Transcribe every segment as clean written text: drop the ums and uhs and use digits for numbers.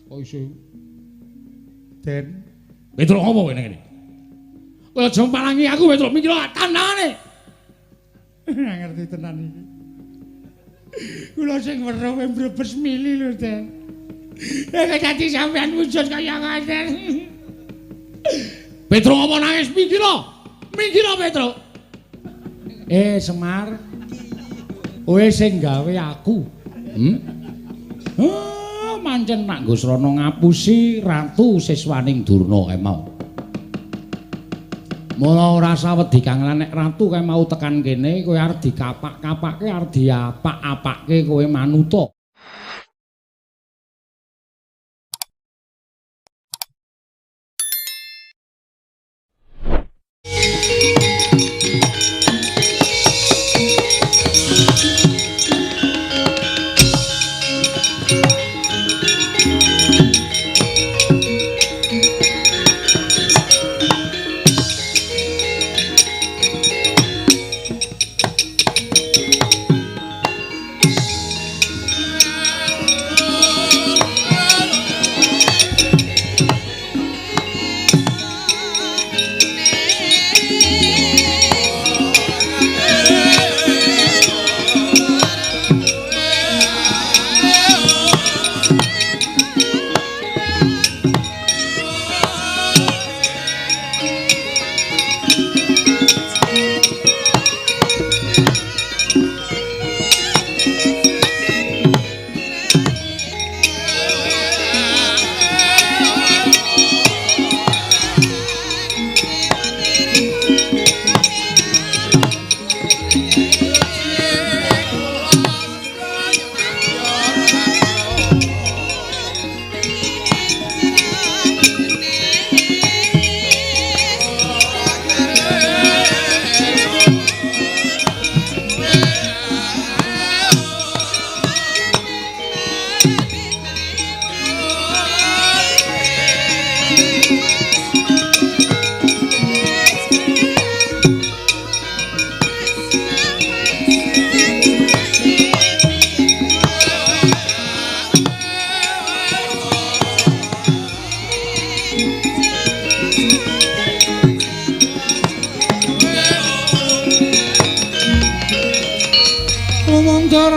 Kok isih Den Petruk apa kowe nang kene? Kowe aja mpalangi aku Petruk, mikir tandangane. Ngerti tenan iki. Kula sing weruh kowe mbrebes mili lho, Den. Nek dadi sampean wujud kaya ngoten. Petruk apa nangis mikir? Mikir Petruk. Semar. Kowe sing gawe aku. Oh, mancen nak Gusrana ngapusi ratu siswaning Durna kae mau. Mula ora sawedi kang nek ratu kae mau tekan kene kowe arep dikapak-kapake, arep diapak-apake kowe manuta.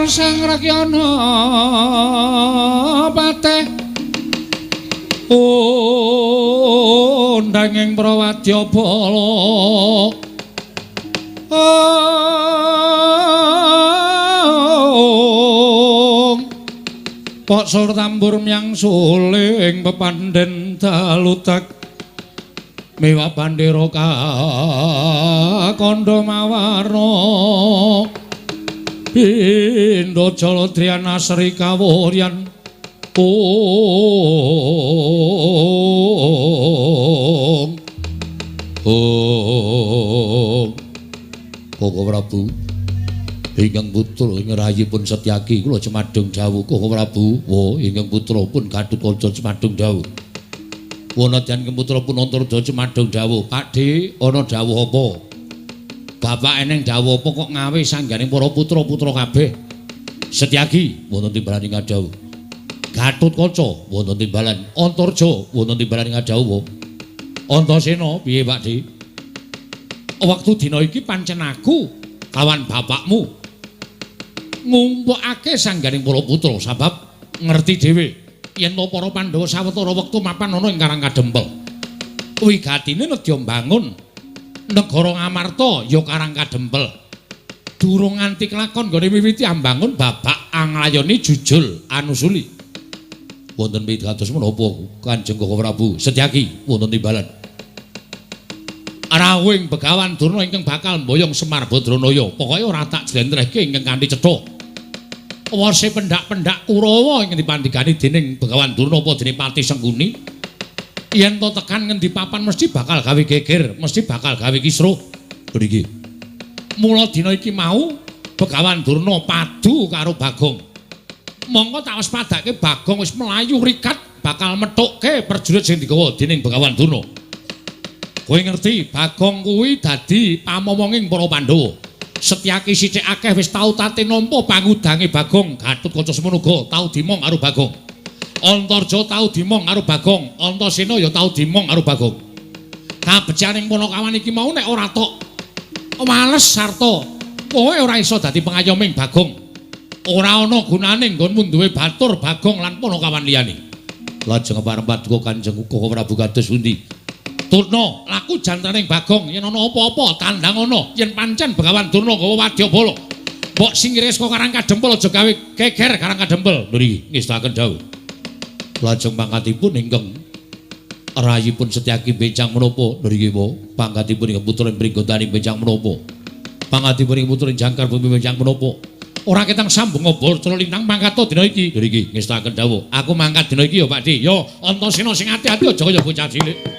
Sang Rakyana pateh undanging prawadya bala Pok sur tambur myang suling pepandhen dalutak mewah bandera kandha mawarna Pindha Jaladriana Sri Kawuryan. Om Om Koko Prabu ingkang putra ing rayipun Setyaki kula cemadung dawuh Koko Prabu. Wo ingkang putra pun Gatotkaca cemadung dawuh. Wonten ingkang putra pun Antarja cemadung dawuh. Pakdhe ana dawuh apa? Bapak eneng dawuh apa kok ngawe sanggane para putra-putra kabeh? Setyaki wonten timbalan ing ngadhawuh. Gatotkaca wonten timbalan, Antarja wonten timbalan ing ngadhawuh. Antasena piye Pakdhe? Wektu dina iki pancen aku kawan bapakmu ngumpulake sangganing para putra sabab ngerti dhewe yen to para Pandhawa sawetara wektu mapan ana ing Karang Kadempel. Wigatine nedya mbangun negara Ngamarta ya Karang Kadempel. Durung nganti kelakon nggone miwiti ambangun babak anglayoni jujul anusuli. Wonten pitados menapa Kanjeng Koko Prabu Setyaki wonten timbalan. Rawuhing Begawan Durna ingkang bakal mboyong Semar Badranaya. Pokoke ora tak jlentrehke ingkang kanthi cetha. Wase pendak-pendak Kurawa ingkang dipandhegani dening Begawan Durna apa dene Pati Sengkuni. Yen to tekan ngendi papan mesti bakal gawe geger, mesti bakal gawe kisruh. Mriki. Mula dina iki mau Begawan Durna padu karo Bagong. Mongko tak waspadake Bagong wis mlayu rikat bakal methukke prajurit sing digawa dening Begawan Durna. Kowe ngerti Bagong kuwi dadi pamomonging para Pandhawa. Setyaki sithik akeh wis tau tate nampa pangudange Bagong, Gatotkaca semono uga tau dimong karo Bagong. Antarja tau dimong karo Bagong, Antasena ya tau dimong karo Bagong. Kabecikaning Panakawan iki mau nek ora tok wales sarta kowe ora iso dadi pengayoming Bagong. Ora ana gunane nggonmu duwe batur Bagong lan Panakawan liyane. Lajeng pareng paduka Kanjeng Koko Prabu kados pundi? Durna, laku jantaning Bagong yen ana apa-apa tandang ana yen pancen Begawan Durna gawa wadyabala. Mbok singkire saka Karang Kadempel aja gawe geger Karang Kadempel. Lho niki ngestakaken dawuh. Lajeng pangkatipun ingkang rayipun Setyaki benjang menapa? Lho niki po, pangkatipun ingkang putra Pringgondani benjang menapa? Pangkatipun ingkang putra Jangkar Bumi benjang menapa? Ora ketang sambung obor cara lintang mangkat dina iki. Lho niki ngestakaken dawuh. Aku mangkat dina iki ya Pakdhe. Ya Antasena sing ati-ati aja kaya bocah cilik.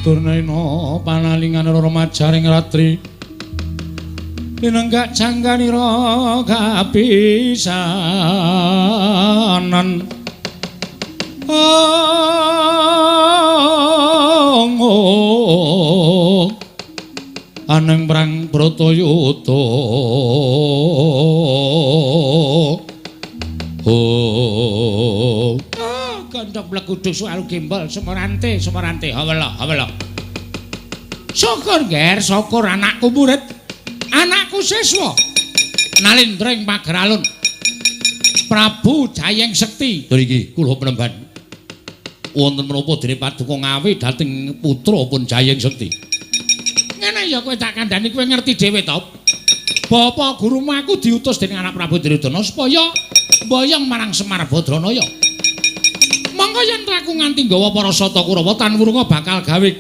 Durnaina panalingan remajaring ratri linenggak jangganira kapisanan. Aneng prang Bratayuda. Oh, gandhok mleguduk suaru gembol semorante semorante hawela hawela. Syukur ger, syukur anakku murid, anakku siswa nalindra ing pager alun Prabu Jayeng Sekti. Lho iki kula penemban wonten menapa dene paduka ngawe dhateng putra pun Jayeng Sekti. Ngene ya kowe tak kandhani, kowe ngerti dhewe to. Bapak gurumu aku diutus dening anak Prabu Duryudana supaya mboyong marang Semar Badranaya. Monggo yen aku nganti nggawa para sata Kurawa tan wurunga bakal gawe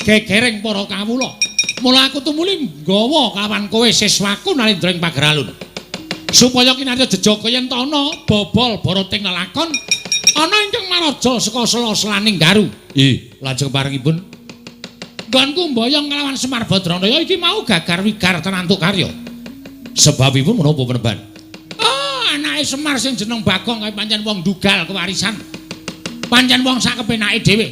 gegereng para kawula. Mula aku tumuli nggawa kawan kowe siswaku nalindra ing pager alun. Supaya kinarya jejaga yen ta ana bobol barating lelakon ana ingkang maraja saka sela-selaning garu. Ih, lajeng parengipun nggonku mboyong nglawan Semar Badranaya iki mau gagar wigar tenantuk karya. Sebabipun menapa penemban? Oh, anake Semar sing jeneng Bagong kae pancen wong ndugal kewarisan. Pancen wong sak kepenake dhewe.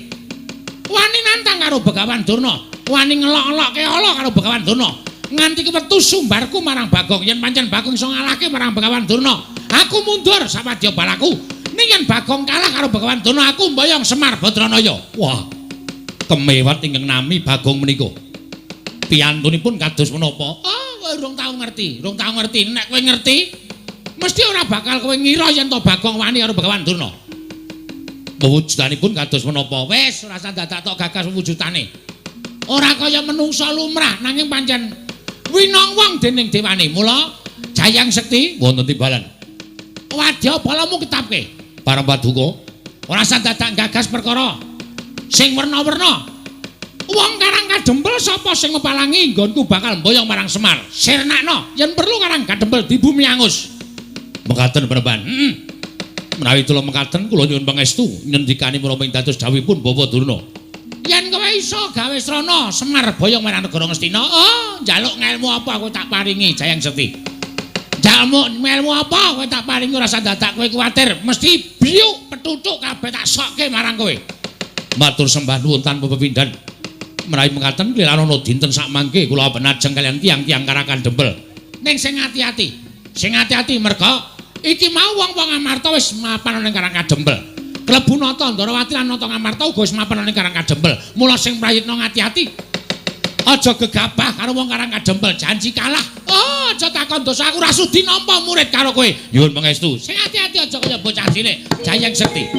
Wani nantang karo Begawan Durna, wani ngelok-elokke ala karo Begawan Durna. Nganti kewetu sumbarku marang Bagong, yen pancen Bagong iso ngalahke marang Begawan Durna, aku mundur sawadya balaku. Ning yen Bagong kalah karo Begawan Durna, aku mboyong Semar Badranaya. Wah, kemewat ingkang nami Bagong menika. Piyantunipun kados menapa? Oh, kowe urung tau ngerti, urung tau ngerti. Nek kowe ngerti, mesti ora bakal kowe ngira yen to Bagong wani karo Begawan Durna. Wujudanipun kados menapa? Wis ora usah dadak tok gagas wujudane. Ora kaya menungsa lumrah nanging pancen winong wong dening dewane. Mula Jayang Sekti wonten timbalan. Wadya balamu ketapke. Pareng paduka, ora usah dadak gagas perkara sing werna-werna. Wong Karang Kadempel sapa sing ngepalangi nggonku bakal mboyong marang Semar. Sirnakno yen perlu Karang Kadempel dibumi angus. Mekaten Panembahan. Heeh. Menawi kula mekaten kula nyuwun pangestu ngendikane menapa ing dados dawuhipun Bapak Durna. Yen kowe iso gawe srana Semar boyong marang negara Ngastina, oh njaluk ngelmu apa aku tak paringi Jayang Sekti. Njaluk ngelmu apa kowe tak paringi ora usah dadak kowe kuwatir, mesti biuk petutuk kabeh tak sokke marang kowe. Matur sembah nuwun tanpa pepindhan. Menawi mekaten kliranana dinten sakmangke kula penajeng kaliyan tiyang-tiyang Karang Kadempel. Ning sing ati-ati, sing ati-ati merga iki mau wong-wong Amarta wis mapan ning Karang Kadempel. Klebu Nata Ndorowati lan Nata Ngamarta uga wis mapan ning Karang Kadempel. Mula sing prayitna ngati-ati. Aja gegabah karo wong Karang Kadempel, janji kalah. Oh, aja takon dosa aku ora sudi nampa murid karo kowe. Nyuwun pangestu. Sing ati-ati aja kaya bocah cilik. Jayang Sekti.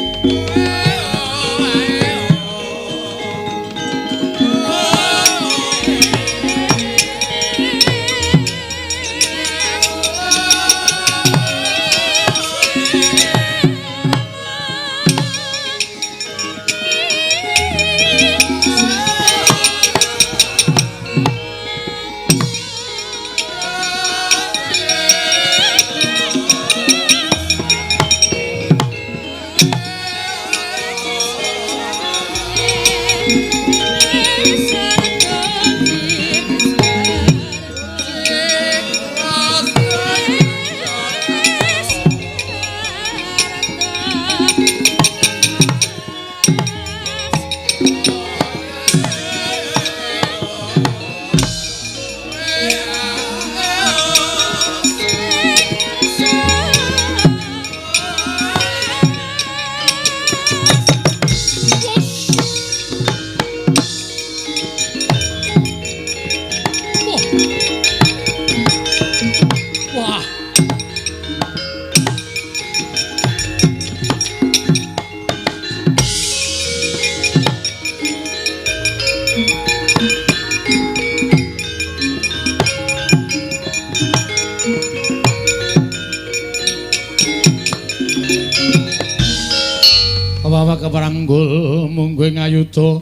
Keparanggul mungguh ngayuda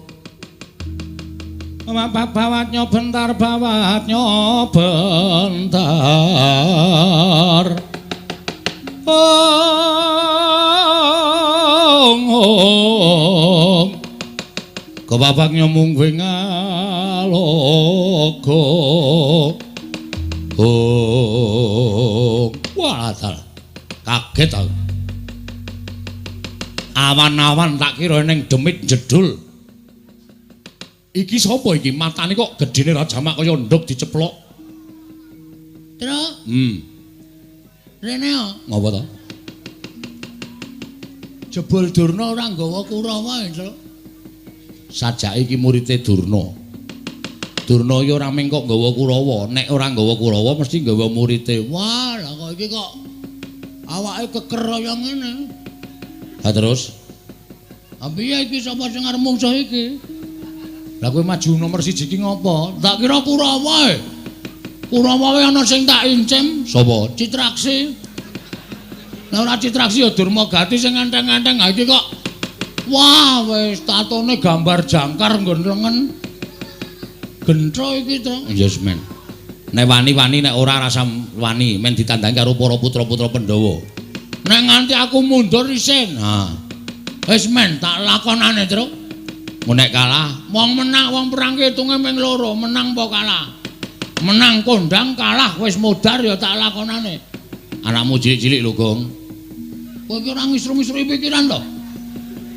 bawat nyobentar bawat nyobentar ong ong kebabak nyomungguh ngalogo ong. Wah, kaget aku. Awan-awan tak kira ning demit jedul. Iki sapa iki? Matane kok gedene ra jamak kaya nduk diceplok. Truk. Rene yo. Ngopo to? Jebul Durna ora nggawa Kurawa, Truk. Sajake iki murite Durna. Durna iki ora mung kok nggawa Kurawa, nek ora nggawa Kurawa mesti nggawa murite. Wah, lah kok iki kok awake keker kaya ngene. Ha terus? Ha piye iki sapa sing arep mungsuh iki? Lah kowe maju nomor 1 iki ngopo? Tak kira Kurawa e. Kurawa wae ana sing tak incim. Sapa? Citraksi. Lah ora Citraksi ya Durmagati sing enteng-enteng. Ha iki kok wah wis tatone gambar jangkar nggon lengen. Gentro iki to. Yes men. Nek wani-wani nek ora rasa wani men ditandangi karo para putra-putra Pandhawa. Nek nganti aku mundur isin. Ha. Wis men tak lakonane, Truk. Mun nek kalah, wong menang wong perang ki hitunge ming loro, menang apa kalah. Menang kondang, kalah wis modar ya tak lakonane. Anakmu cilik-cilik lho, Gong. Kowe iki ora ngisru-ngisru pikiran to?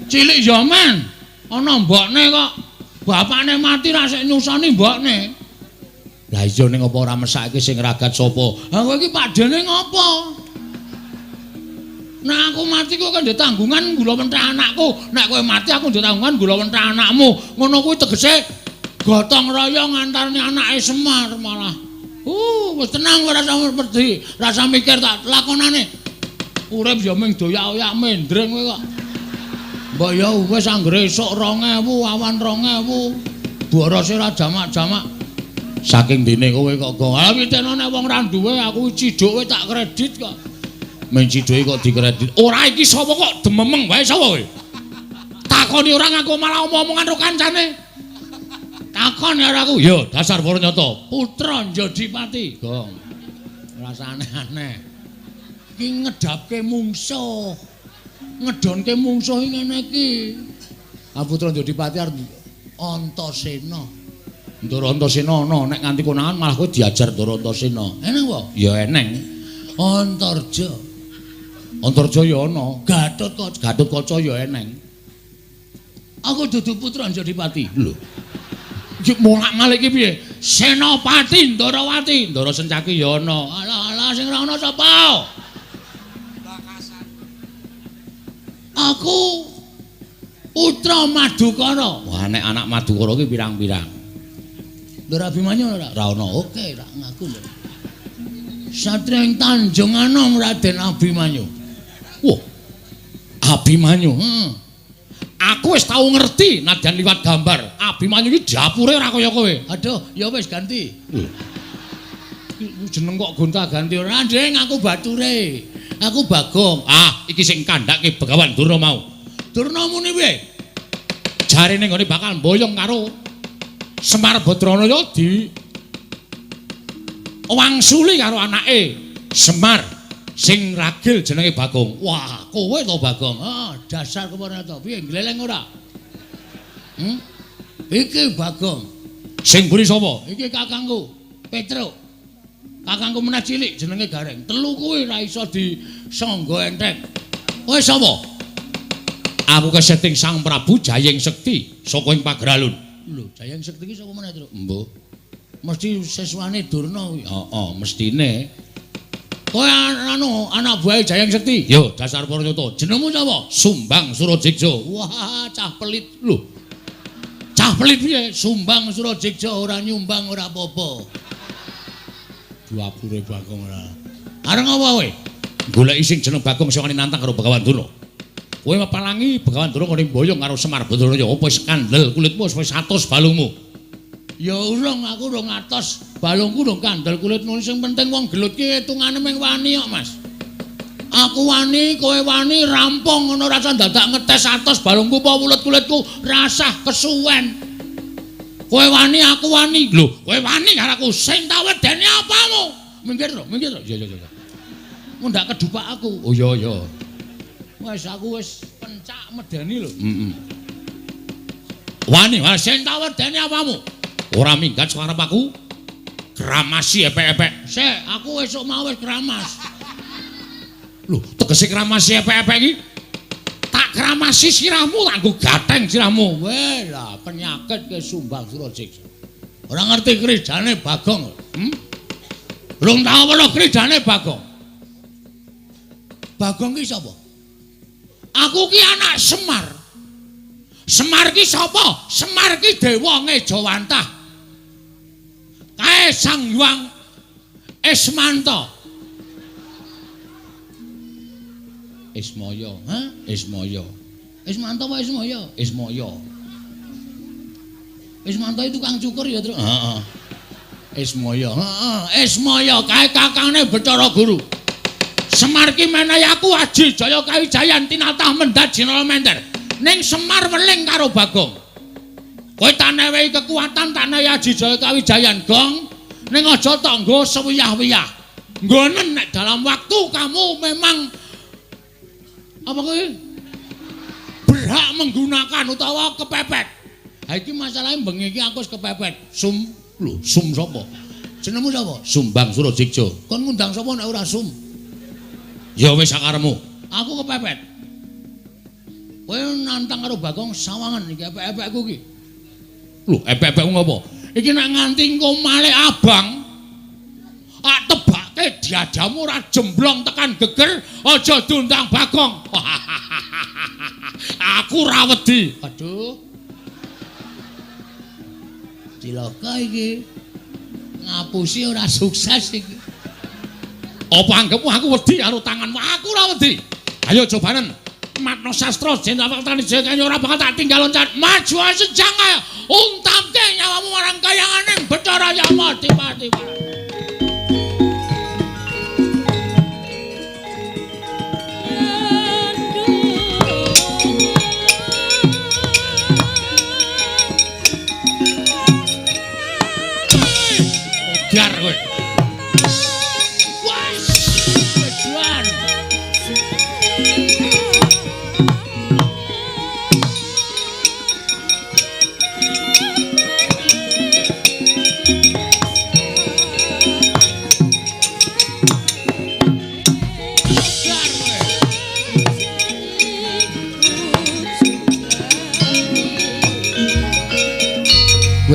Cilik ya men. Ana mbokne kok. Bapakne mati ra sik nyusoni mbokne. Lah iya ning apa ora mesake sing ragat sapa? Ha kowe iki pakdene ngopo? Nek aku mati kowe kan ndek tanggungan gula mentah anakku. Nek kowe mati aku ndek tanggungan gula mentah anakmu. Ngono kuwi tegese gotong royong antarane anake Semar malah. Wis tenang ora usah wedi, rasa mikir tak lakonane. Urip ya mung doyak-oyak mendreng kowe kok. Mbok ya wis anggere esuk 2000, awan 2000. Borose ora jamak-jamak. Saking dene kowe kok go. Ah pitene nek wong ra duwe aku ciduk kowe tak kredit kok. Men ciduke kok dikredit. Ora iki sapa kok dememeng wae sapa kowe? Takoni ora ngaku malah omong-omongan karo kancane. Takon karo aku. Ya, dasar para nyata. Putra Njodipati. Gong. Rasa aneh-aneh. Iki ngedapke mungsuh. Ngedonke mungsuh iki ngene iki. Ah putra Njodipati arep Antasena. Ndara Antasena ana, nek nganti konangan malah kowe diajar Ndara Antasena. Eneng apa? Ya eneng. Antarja. Antarja ya ana. Gatotkaca, Gatotkaca ya eneng. Aku dudu putra Njodipati. Lho. Iki molak-malik iki piye? Senopati Ndarawati, Ndara Sencaki ya ana. Alah alah sing ora ana sapa? Bakasan. Aku putra Madukara. Wah, nek anak Madukara ki pirang-pirang. Ndara Abimanyu ora? Ora ana. Oke, ora ngaku lho. Satria ing Tanjung Anom Raden Abimanyu. Wah. Abimanyu. Heeh. Aku wis tau ngerti nadyan liwat gambar. Abimanyu iki dapure ora kaya kowe. Aduh, ya wis ganti. Lho. Jeneng kok gonta-ganti ora, Ndeng, aku bature. Aku Bagong. Ah, iki sing kandhake Begawan Durna mau. Durna muni piye? Jarene nggone bakal mboyong karo Semar Badranaya di wangsuli karo anake Semar sing ragil jenenge Bagong. Wah, kowe to Bagong. Ah, dasar kepana to. Piye gleleng ora? Iki Bagong. Sing mburi sapa? Iki kakangku, Petruk. Kakangku meneh cilik jenenge Gareng. Telu kuwi ora iso disangga enteng. Kowe sapa? Aku keseting Sang Prabu Jayeng Sekti saka ing Pageralun. Lho, Jayeng Sekti iki saka meneh, Truk? Mbuh. Mesti siswane Durna kuwi. Heeh, mestine. Kowe anu anak buahe Jayeng Sekti? Yo, dasar para nyata. Jenengmu sapa? Sumbang Surajeksa. Wah, cah pelit. Lho. Cah pelit piye? Sumbang Surajeksa ora nyumbang ora apa-apa. Dapure Bagong ora. Areng apa kowe? Goleki sing jeneng Bagong sing wani nantang karo Begawan Durna. Kowe mapalangi Begawan Durna kene mboyong karo Semar Badranaya. Apa wis kandel kulitmu wis 100 balungmu? Ya urung, aku urung atos. Balungku urung kandel kulitmu. Sing penting wong gelut ki hitungane mung wani kok, Mas. Aku wani, kowe wani, rampung ngono rasa dadak ngetes atos balungku apa wulet kulitku rasah kesuwen. Kowe wani, aku wani. Lho, kowe wani karo aku sing tak wedeni apamu? Minggir to, minggir to. Iya, iya, iya. Mundak kedupak aku. Oh iya, iya. Wis aku wis pencak medeni lho. Heeh. Wani, wah sing tak wedeni apamu? Ora minggat saka arep aku. Kramasi epek-epek. Sik, aku esuk mau wis kramas. Lho, tegese kramasi epek-epek iki? Tak kramasi sirahmu, tak nggo gatheng sirahmu. Weh lah, penyakit ke Sumbang Surajeksa. Ora ngerti kridane Bagong. Rung tau weruh kridane Bagong. Bagong ki sapa? Aku ki anak Semar. Semar ki sapa? Semar ki dewa ngejawantah. Kae Sang Hyang Ismanta. Ismaya, ha? Ismaya. Ismanta apa Ismaya? Ismaya. Ismanta itu tukang cukur ya, Truk? Heeh. Ismaya, heeh. Ismaya kae kakangne Bathara Guru. Semar ki menehi aku aji jaya kawijayan tinatah mendhat jinala mender. Ning Semar weling karo Bagong. Kowe tak newehi kekuatan, tak newehi aji jaya kawijayan, Gong. Ning aja tok nggo sewiyah-wiyah. Nggonen nek dalam waktu kamu memang apa kuwi? Berhak menggunakan utawa kepepet. Ha iki masalahe bengi iki aku wis kepepet. Sum, lho, sum sapa? Jenengmu sapa? Sumbang Surajeksa. Kon ngundang sapa nek ora sum? Ya wis sakarepmu. Aku kepepet. Kowe nantang karo Bagong sawangan iki epek-epekku iki. Lho, epek-epekmu ngopo? Iki nek nganti engko male abang, tak tebake diadamu ora jemblong tekan geger, aja diundang Bagong. Aku ora wedi. Aduh. Cilaka iki. Ngapusi ora sukses iki. Apa anggepmu aku wedi karo tanganmu? Aku ora wedi. Ayo cobanen. Matno sastra jeneng waktane jaya ora bakal tak tinggal loncat. Maju sejang ayo. Untamke nyawamu marang kayanganing Bathara Yama Dipati.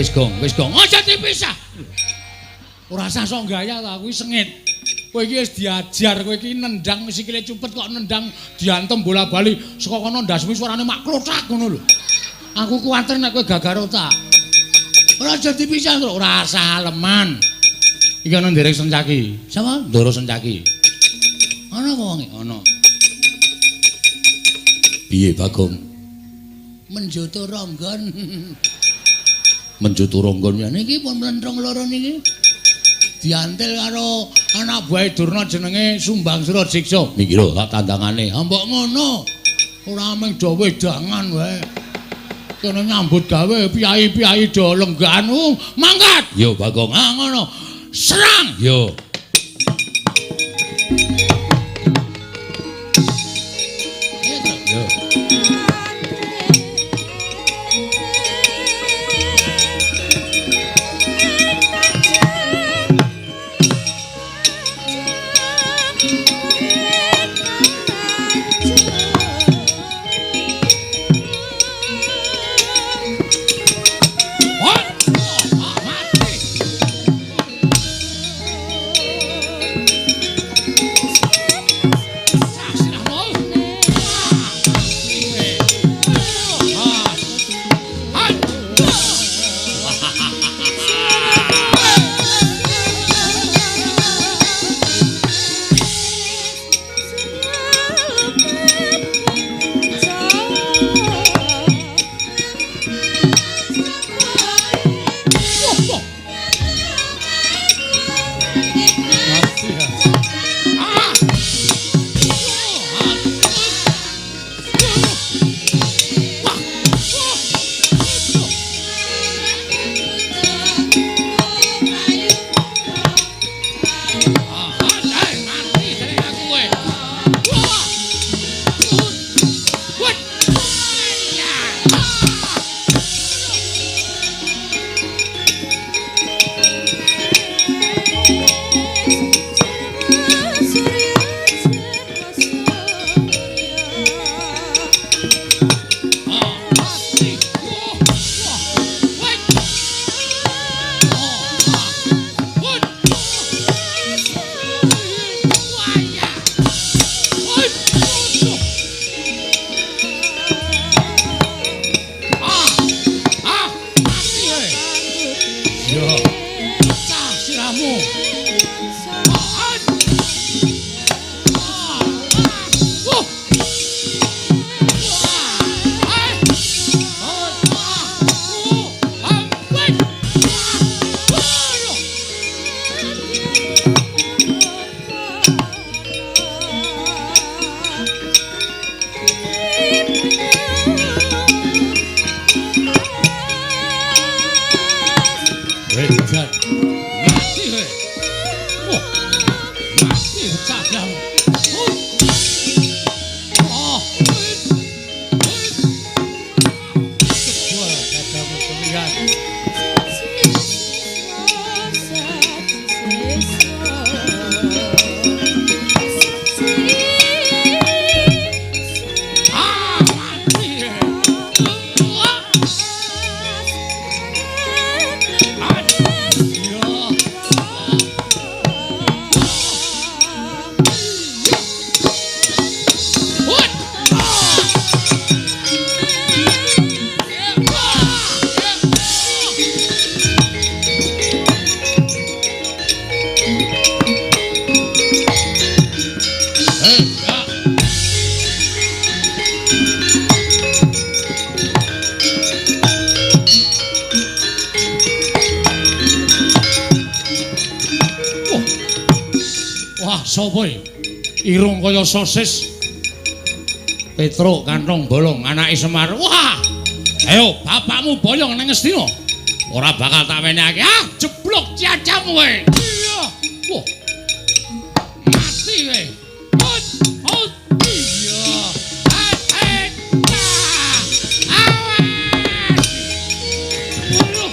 Wis gong, wis gong. Aja dipisah. Ora usah sok gaya ta, kuwi sengit. Kowe iki wis diajar, kowe iki nendang sikile cupet kok nendang diantem bola-bali saka kono ndasmu suarane mak klothak ngono lho. Aku kuwatir nek kowe gagar otak. Ora aja dipisah, ora usah aleman. Iki ana nderek Sencaki. Sapa? Ndoro Sencaki. Ana apa wonge? Ana. Piye Bagong? Menjoto ronggon. Menjoto ronggon ya niki pun mlentrung loro niki. Diantil karo anak buahe Durna jenenge Sumbang Surajiksa. Niki lho tak tandangane. Ha mbok ngono. Ora mung do wedangan wae. Kene nyambut gawe piyai-piyai do lenggahan. Mangkat. Yo Bagong. Ha ngono. Serang. Yo. Yo. Sapa iki? Irung kaya sosis. Petruk kantong bolong anake Semar. Wah! Ayo bapakmu boyong nang Ngastina. Ora bakal tak wenehake. Ah, jeblok cacamu kowe. Iya. Wah. Mati kowe. Hot, hot. Iya. Ah, awas. Waduh.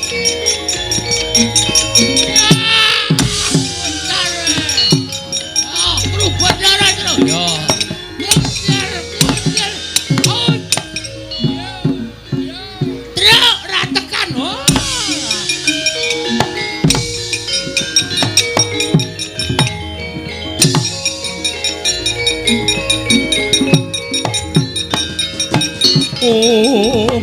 Truk ra tekan. Oh. Oh.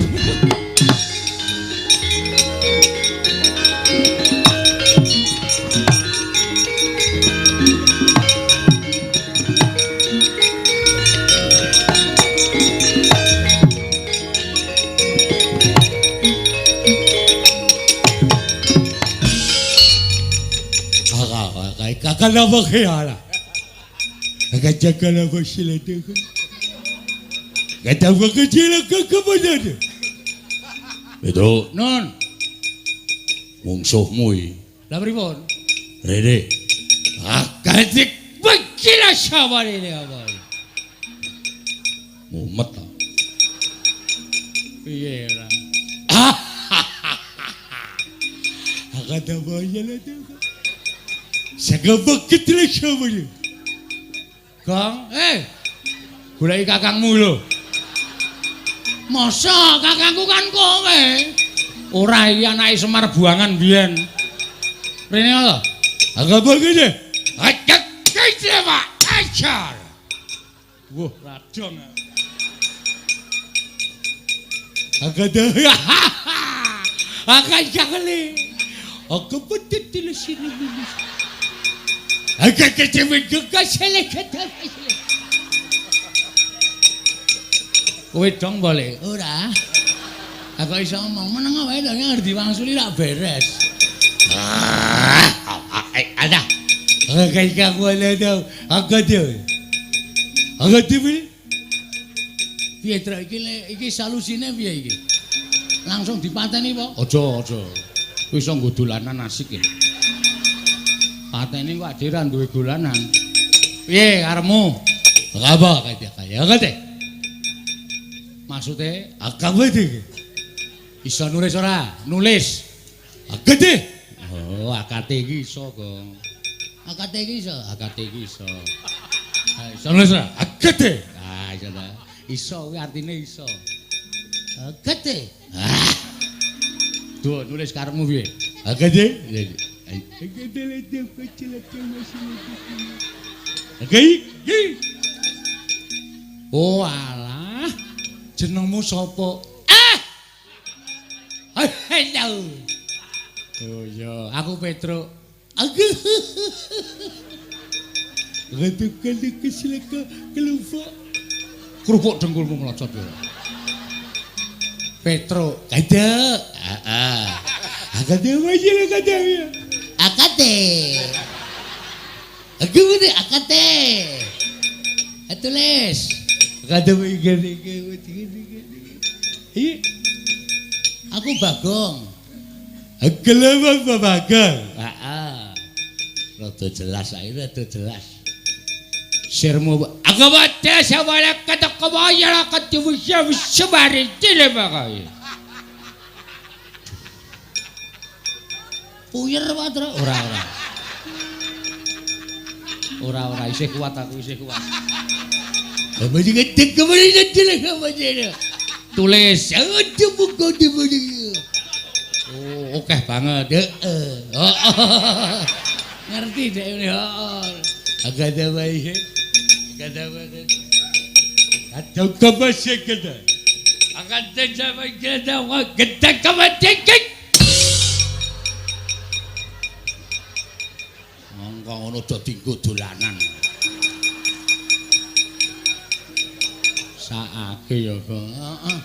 Petro, non. Mungsuhmu iki. Lah pripun? Rene. Akadik bekila sawarene apa? Mumet ta. Piye ora? Gong, goleki kakangmu lho. Masa kakangku kan kowe? Ora iki anake Semar buangan biyen. Rene lho. Ajar. Wah, radong. Kowe dong boleh? Ora. Aku iso ngomong meneng wae to ngerti wangsuli rak beres. Ada. Piye Truk iki iki solusine piye iki? Langsung dipateni apa? Aja, aja. Kuwi iso nggo dolanan asik iki. Pateni kok adhe ra duwe dolanan. Piye karepmu? Apa kaya kate? Maksude iso nulis ora? Nulis. Oh, AKT iki iso, Gong. AKT iki iso, AKT iki iso. Ha, iso nulis ora? Ah, iso ta. Iso kuwi artine iso. AKT. Ah. Duh, nulis karepmu piye? AKT. Oh, alah. Jenengmu sapa? Ah! Oh iya, aku Petro. Kerupuk dengkulmu mlocot ya. Petro, kada. Heeh. Akate. Aku akate. Tulis. Aku Bagong. Bagong. Heeh. Rada jelas ae, rada jelas. Sirmu aku wae sawala katakawaya katuwisya wisabari tilebakay. Puyer wae, Tru. Ora, ora. Ora, ora isih kuat aku, isih kuat. Tulis. Oh, akeh banget. Heeh. Ngerti dek ini, heeh. Mongko ngono do dinggo dolanan. Saake ya, Gong. Heeh.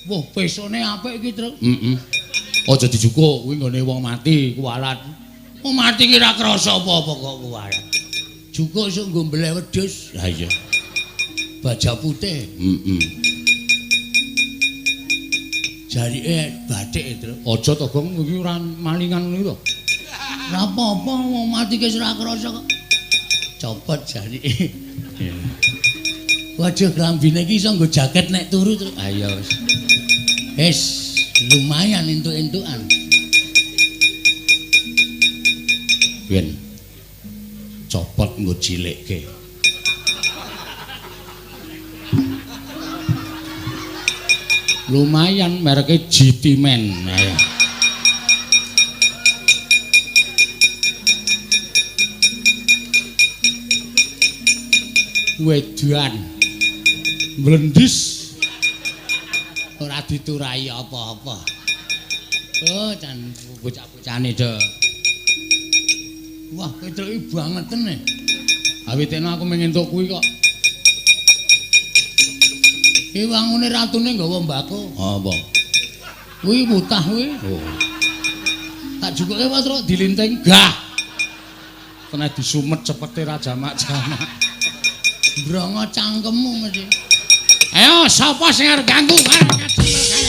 Wah, pesone apik iki, Truk. Heeh. Aja dijukuk kuwi nggone wong mati kuwalat. Wong mati ki ora krasa apa-apa kok kuwalat. Jukuk iso nggo mbeleh wedhus. Lah iya. Baja putih. Heeh. Jarike bathik, Truk. Aja to, Gong, iki ora malingan ngono to. Ora apa-apa wong mati ki ora krasa kok. Copot jarike. Iya. Waduh, klambine iki iso nggo jaket nek turu, Truk. Ha iya wis. Wis, lumayan entuk-entukan. Yen copot nggo cilikke. Lumayan mereke GT Man. Ayo. Wedan. Mlendis. Ora diturai apa-apa. Oh, jan bocah-bocahane do. Wah, Petruk iki bangeten e. Awitene aku mung entuk kuwi kok. Iki wangune ratune nggawa mbako. Apa? Kuwi mutah kuwi. Oh. Tak jukuke wae truk dilinting. Gah. Kena disumet cepete ra jamak-jamak. Mbrongo cangkemmu mesti. Ayo sapa sing arep ganggu arep kademel kae.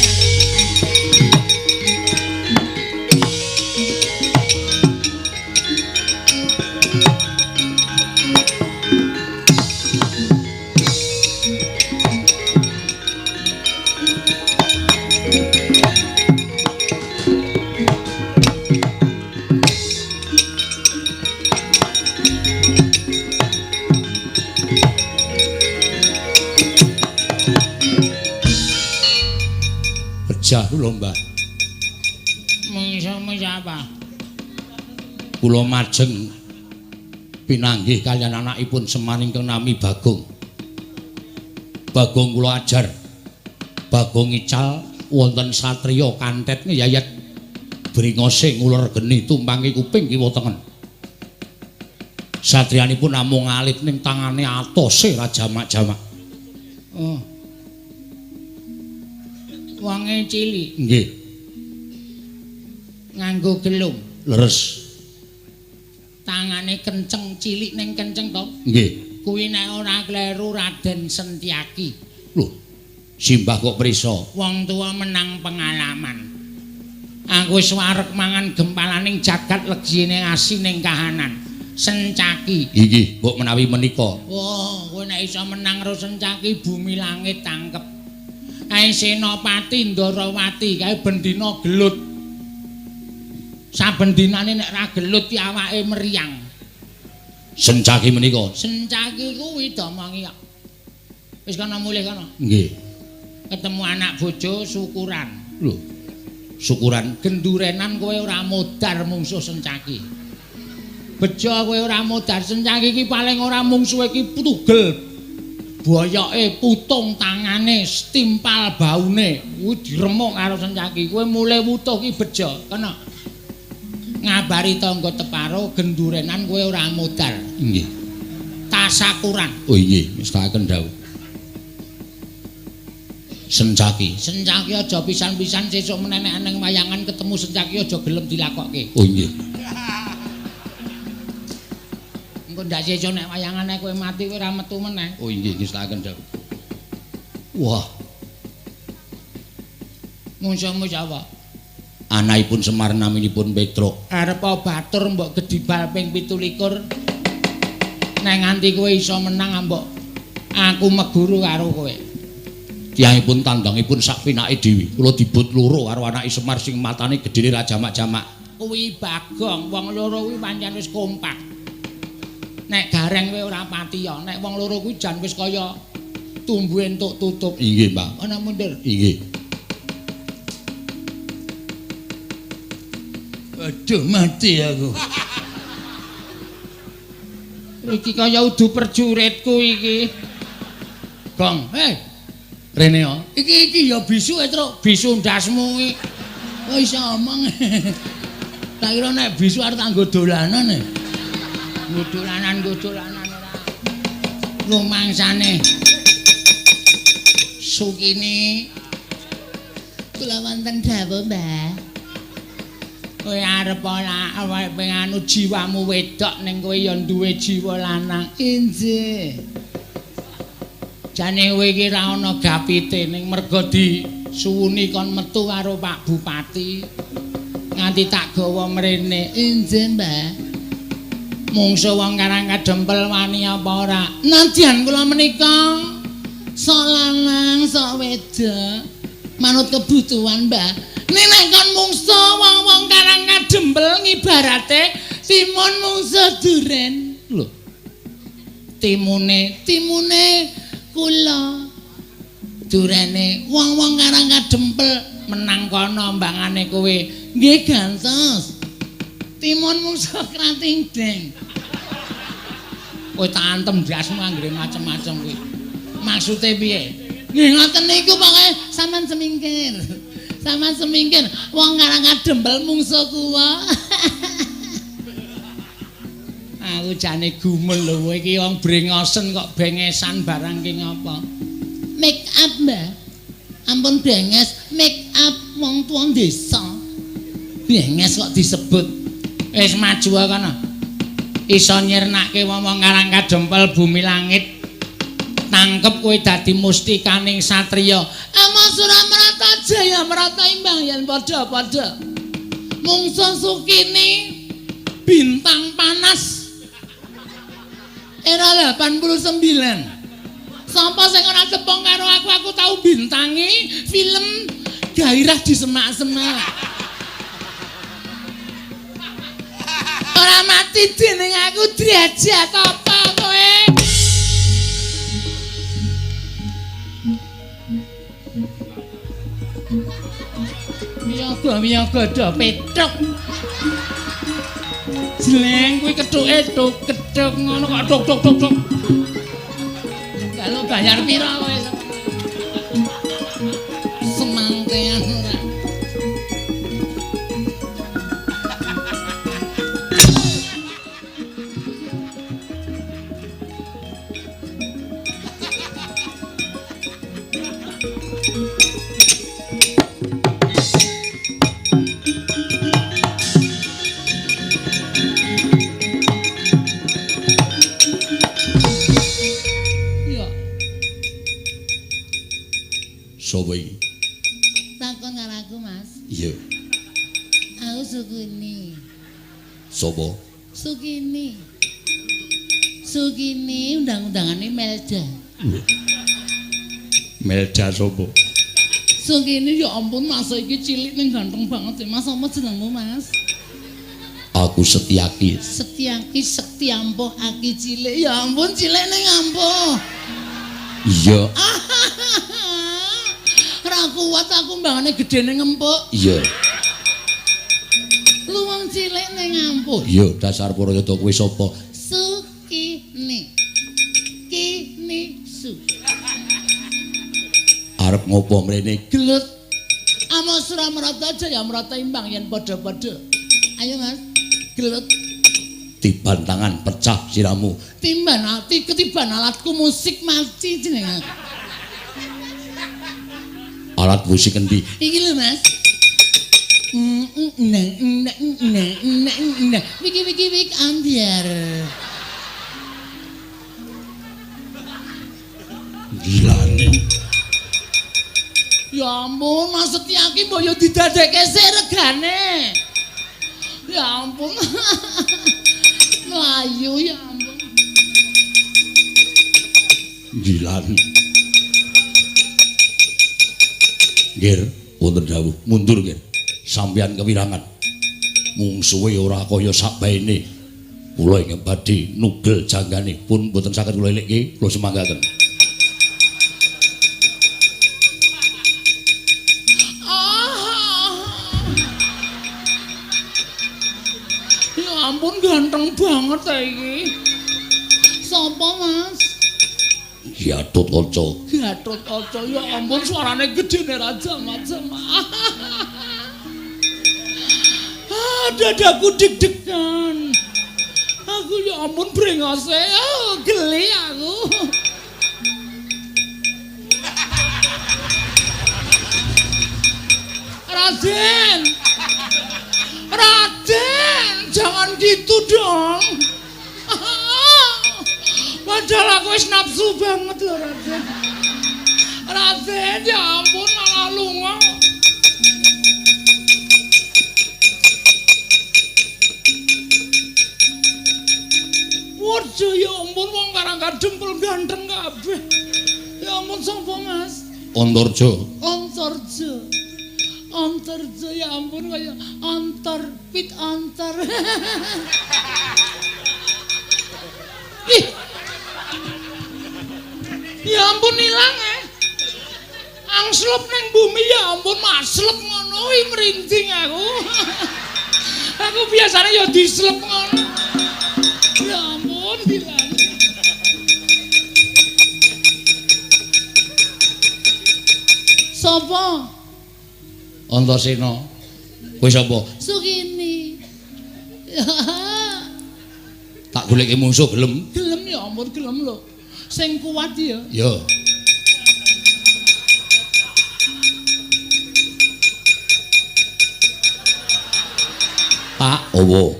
Pejah kula, Mbah. Mungsuhmu sapa? Kula majeng pinanggih kaliyan anakipun Semar ingkang nami Bagong. Bagong kula ajar. Bagong ical wonten satriya kantet ngeyayat bringose nguler geni tumpangi kuping kiwa tengen. Satriyanipun namung alit ning tangane atose ra jamak-jamak. Oh. Wonge cilik. Nggih. Nganggo gelung. Leres. Tangane kenceng, cilik ning kenceng to? Nggih. Kuwi nek ora kleru Raden Sentiaki. Lho, simbah kok prisa? Wong tuwa menang pengalaman. Aku wis wareg mangan gempalaning jagat legine asining kahanan. Sencaki. Inggih, mbok menawi menika. Wah, kowe nek iso menang karo Sencaki bumi langit tangkep. Kae Senopati Ndarawati kae bendina gelut. Saben dinane nek ra gelut ki awake meriang. Sencaki menika. Sencaki kuwi domongi kok. Wis kono mulih kono. Nggih. Ketemu anak bojo syukuran. Lho. Syukuran gendurenan kowe ora modar mungsuh Sencaki. Bejo kowe ora modar Sencaki iki paling ora mungsuhe iki tugel. Boyoke putung tangane, stimpal baune, kuwi diremuk karo Sencaki. Kowe mulih wutuh ki bejo, kena. Ngabari tangga teparo gendurenan kowe ora modar. Nggih. Tasakuran. Oh inggih, mestakaken dawuh. Sencaki. Sencaki aja pisan-pisan sesuk menenek nang wayangan ketemu Sencaki aja gelem dilakokke. Oh inggih. Engko ndak sesuk nek wayangane kowe mati kowe ora metu meneh. Oh inggih, ngestakaken dawuh. Wah. Mungsuhmu sapa? Anakipun Semar naminipun Petruk. Arep batur mbok gedibal ping 27. Nek nganti kowe iso menang mbok aku meguru karo kowe. Tiyangipun tandangipun sak pinake dhewe. Kula dibut loro karo anake Semar sing matane gedene ra jamak-jamak. Kuwi Bagong, wong loro kuwi pancen wis kompak. Nek gareng kowe ora pati ya, nek wong loro kuwi jan wis kaya tumbuhe entuk tutup. Inggih, Mbak. Ana mundur. Inggih. Aduh, mati aku. Iki kaya udu perjuritku iki. Gong, hei. Rene yo. Iki iki ya bisu e, Truk. Bisu ndasmu iki. Oh iso omong. Tak kira nek bisu arep tak nggo dolanan e. Nggo dolanan ora. Lumangsane. Sukini kula wonten dawuh, Mbah. Kowe arep ora awake penganu jiwamu wedok ning kowe ya duwe jiwa lanang. Injih. Jane kowe iki ra ana gapite ning merga disuwuni kon metu karo Pak Bupati. Nganti tak gawa mrene. Injih, Mbah. Mungsuh wong Karang Kadempel wani apa ora? Nadyan kula menika sok lanang, sok wedok, manut kebutuhan, Mbah. Nek kon mungsuh wong-wong Karang Kadempel ngibarate timun mungsuh duren. Lho. Timune, timune kula. Durene wong-wong Karang Kadempel menang kono mbangane kowe. Nggih gantos. Timun mungsuh krating deng. Kowe tak antem ndasmu anggere macem-macem kuwi. Maksude piye? Nggih ngoten niku pokoke sampean semingkir. Sampean semingkir wong Karang Kadempel mungsuh kula. Aku jane gumun lho kowe iki wong brengosen kok bengesan barang ki ngapa? Make up, Mbah. Ampun benges, make up wong tuwa desa. Benges kok disebut. Wis maju kono. Iso nyirnake wong-wong Karang Kadempel bumi langit. Tangkep kowe dadi mustikaning satriya. Ama Suramarata Jaya Marata imbang yen padha-padha. Mungsuh Sukini bintang panas era 89. Sapa sing ora tepung karo aku tau bintangi film Gairah di Semak-semak. Ora mati dening aku derajat apa kowe? Miyaga-miyaga do petruk. Jleng kuwi kethuke tuk kethuk ngono kok tuk tuk tuk tuk. Kalau bayar pira kowe? Semangtean ora. Sapa iki? Takon karo aku, Mas. Iya. Aku Sukini. Sapa? Sukini. Sukini undang-undangane Melda. Melda sapa? Sukini ya ampun Mas iki cilik ning ganteng banget ya. Mas apa jenengmu, Mas? Aku Setyaki. Setyaki sekti ampuh aki cilik. Ya ampun cilik ning ampuh. Iya. Ora kuat aku mbangane gedene ngempuk. Iya. Lu wong cilik ning ampuh. Iya, dasar Purayada kowe sapa? Sukini. Kini su. Arep ngopo mrene? Gelut. Ama Suramarata Jaya Marata imbang yen padha-padha. Ayo Mas, gelut. Tiban tangan pecah siramu. Timban ati ketiban alatku musik mati jeneng aku. Alat musik endi? Iki lho Mas. Wiki wiki wik ambiar. Gilane. Ya ampun, Mas Setyaki mbok yo didadekke sik regane. Ya ampun. Mlayu ya ampun. Gilane. Nggir, wonten dawuh, mundur nggir. Sampeyan kewirangan. Mungsuhe ora kaya sakbaene. Kula ingkang badhe nugel janggane pun mboten saged kula elikke, kula semanggaken. Ya ampun ganteng banget ta iki. Sapa, Mas? Gatotkaca. Gatotkaca, ya ampun suarane gedene raja macam. Ah, dadaku deg-degan. Aku ya ampun brengose, oh, geli aku. Raden. Raden, jangan gitu dong. Padahal aku wis nafsu banget lho, Raden. Raden, ya ampun malah lunga. Waduh, ya ampun wong Karang Kadempel ganteng kabeh. Ya ampun sapa, Mas? Antarja. Antarja. Antarja ya ampun kaya antar pit antar. Ih. Ya ampun ilang eh. Angslup ning bumi ya ampun maslep ngono kuwi merinding aku. Aku biasanya ya dislep ngono. Ya ampun dilang. Sapa? Antasena. Kowe sapa? Sukini. Tak goleki mungsuh gelem. Gelem ya ampun gelem lho. Sing kuat ya. Ya. Pak, owo.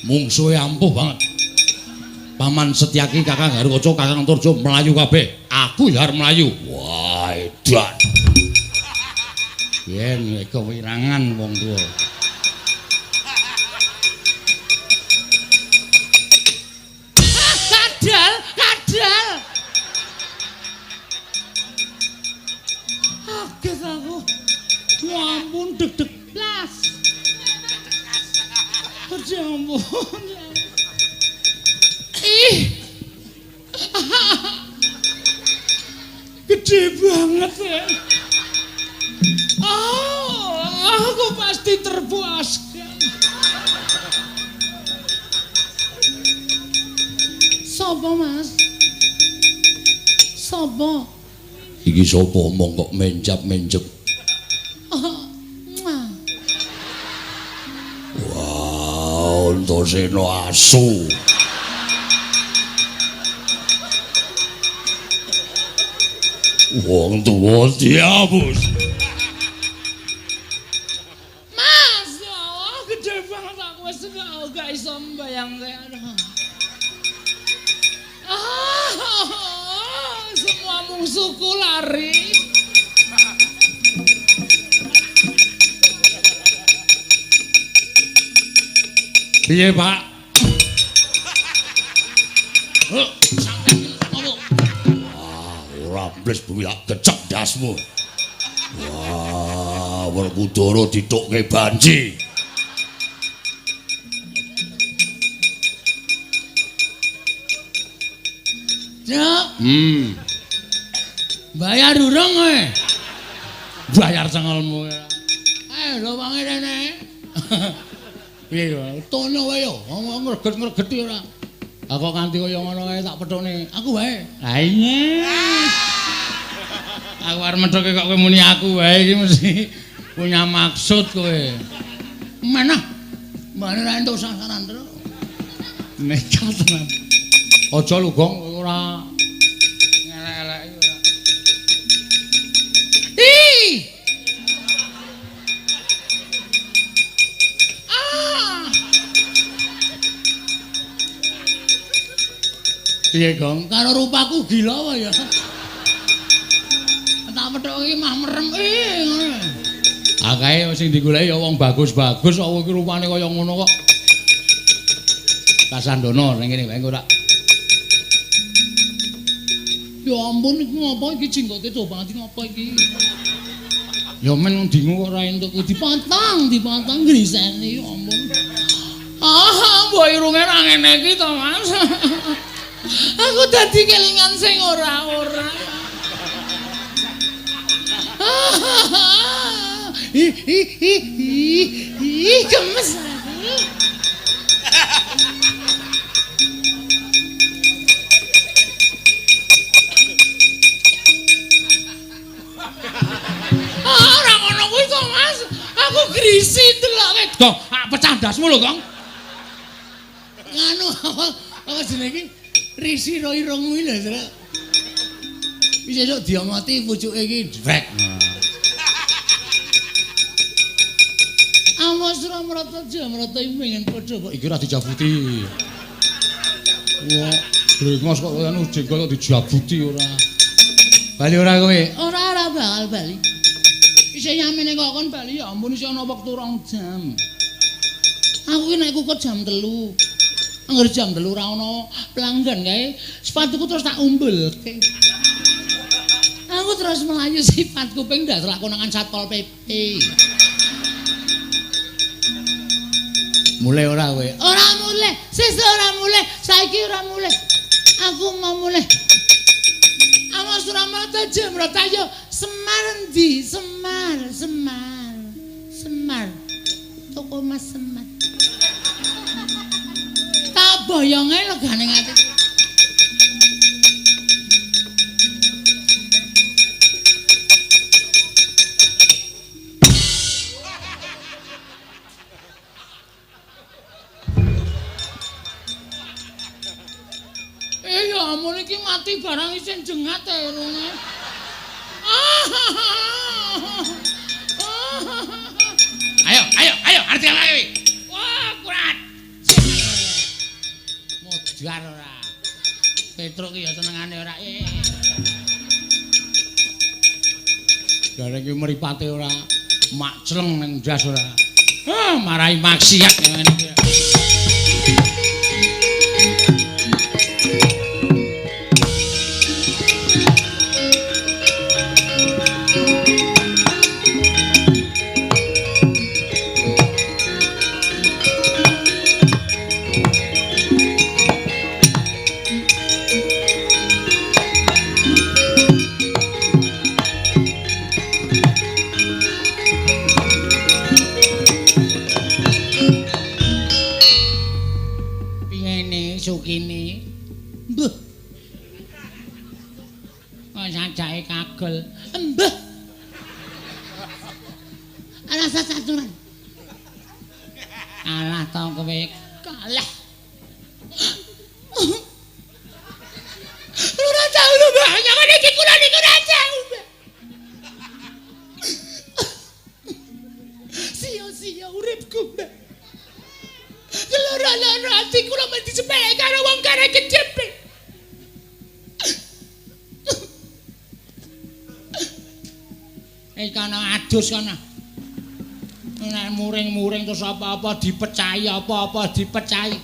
Mungsuhe ampuh banget. Paman Setyaki, Kakang Garukaca, Kakang Antarja mlayu kabeh. Aku ya arep mlayu. Wah, edan. Yen kewirangan wong tuwa. Kadal, kadal. Kaget aku. Ya ampun deg-deg Blas. Ya ampun. Ih. Gede banget ya. Oh, aku pasti terpuaskan. Sopo, Mas? Sopo? Iki sapa omong kok menjap-menjep. Oh, muah. Wah, Antasena asu. Wong tuwa diapus. Mas, ya Allah, gede banget aku wis gak iso mbayangke. Aduh. Ah, semua mungsuhku lari. Piye, Pak? Heh, sampeyan ngono. Wah, ora bles bumi tak gecek ndasmu. Wah, Werkudara ditukke banji. Cuk, Bayar durung kowe? Bayar cengelmu. Eh, lho wangi rene. Piye yo? Tono wae yo, ngomong ngreget-ngregeti ora. Lah kok nganti kaya ngono kae tak pethukne. Aku wae. Lah iya. Aku arep methuke kok kowe muni aku wae iki mesti punya maksud kowe. Mana? Mbane ra entuk sasaran terus. Nekat tenan. Aja lho, Gong, kowe ora ngelek-eleki ora. Ih. Ah. Piye, Gong? Karo rupaku gila apa ya? Tak methuke iki mah merem. Ih, ngono. Akae sing digoleki ya wong bagus-bagus kok iki rupane kaya ngono kok. Kasandono ning kene wae ora. Ya ampun iki ngopo iki jenggote coba banget ngopo iki? Ya men dingu kok ora entuk Dipotong, dipotong griseni ya ampun. Ah, mbok irunge ra ngene iki to, Mas. Aku dadi kelingan sing ora-ora. Ih, ih, ih, ih, ih, gemes aku. Ah, ora ngono kuwi to, Mas. Aku grisi deloke. Gong, ah, pecah ndasmu lho, Gong. Nganu apa apa jenenge iki? Risi ro irung kuwi lho, Truk. Wis esuk diomoti pucuke iki drek. Awas ora mrata jamrata iki pengen padha kok. Iki ora dijabuti. Wah, brengos kok anu jenggot kok dijabuti ora. Bali ora kowe? Ora ora bakal bali. Isih yamene kok kon bali ya ampun isih ana wektu 2 jam. Aku ki nek kukut jam 3. Angger jam 3 ora ana pelanggan kae, sepatuku terus tak umbulke. Aku terus melayu sifat kuping ndak lakonangan Satpol PP. Mulai ora kowe? Ora mulih, sesuk ora mulih, saiki ora mulih. Aku mau mulih. Awas ora mrata jemrata yo Semar endi? Semar, Semar. Semar. Toko Mas Semar. Tak boyonge legane ati. isih jengat irunge. Ayo, ayo, ayo, arep ayo. Wah, kurat. Modar ora. Petruk ki ya senengane ora. Jare iki mripate ora makcleng ning ndas ora. Ah, marai maksiat ngene iki. Sukini. Mbah. Kok sajake kagel. Mbah. Rasa saturan. Kalah to kowe. Kalah. Ora tau lho, Mbah. Nyangane iki kula niku ora tau, Mbah. Sia-sia uripku, Mbah. Loro-loro ati kula mesti sepele karo wong kare kejepit. Iki ana adus kana. Nek muring-muring terus apa-apa dipecahi, apa-apa dipecahi.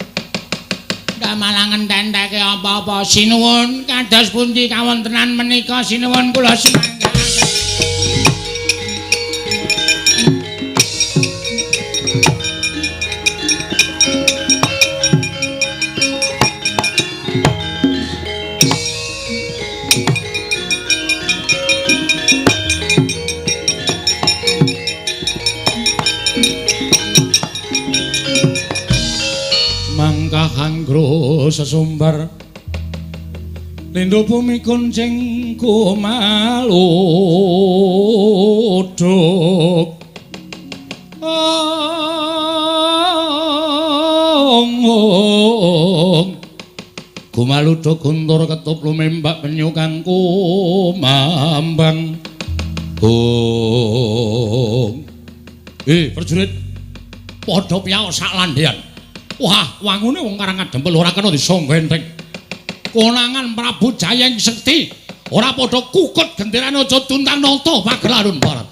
Ndak malah ngententeke apa-apa. Sinuwun kados pundi kawontenan menika sinuwun kula sumangga. Mangkah sesumbar lindhu bumi kuncing kumaluduk ong kumaluduk guntur ketup lumembak penyu kang kumambang. Ong prajurit padha piyao sak landhean. Wah, wangune wong Karang Adempel ora kena disangga enteng. Konangan Prabu Jayeng Sekti ora padha kukut genderane aja tuntang nata Pagelarun Barat.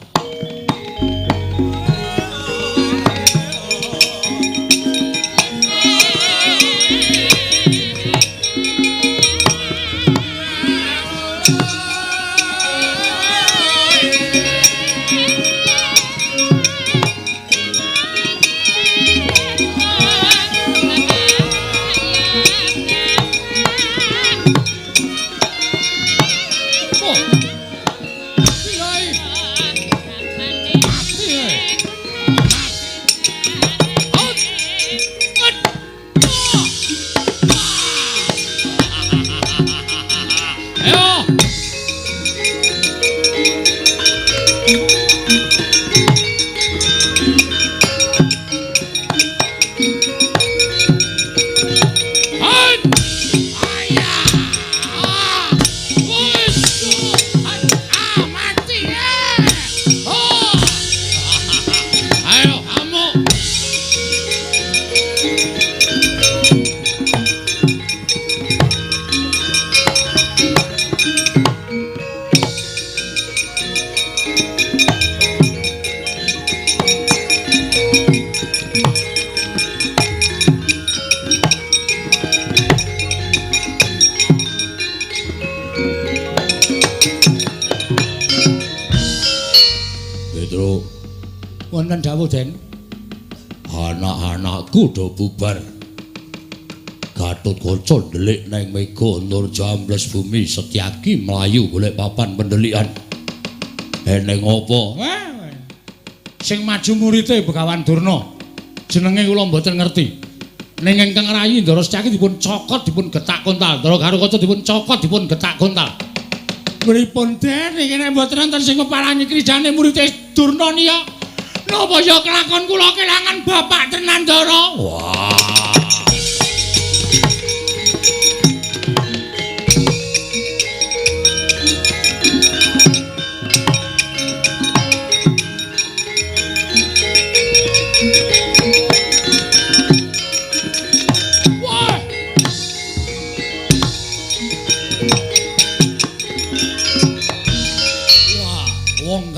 Wonten dawuh, Den. Anak-anakku do bubar. Gatotkaca ndelik nang mega nur jambles bumi Setyaki mlayu golek papan pendelikan. Eneng apa? Sing maju murite Begawan Durna. Jenenge kula mboten ngerti. Ning ingkang rayi Ndara Setyaki dipun cokot dipun getak kontal. Ndara Garukaca dipun cokot dipun getak kontal. Pripun Den iki nek mboten wonten sing meparangi krijane murite Durna niya? Napa ya kelakon kula kelangan bapak tenan Ndara? Wah.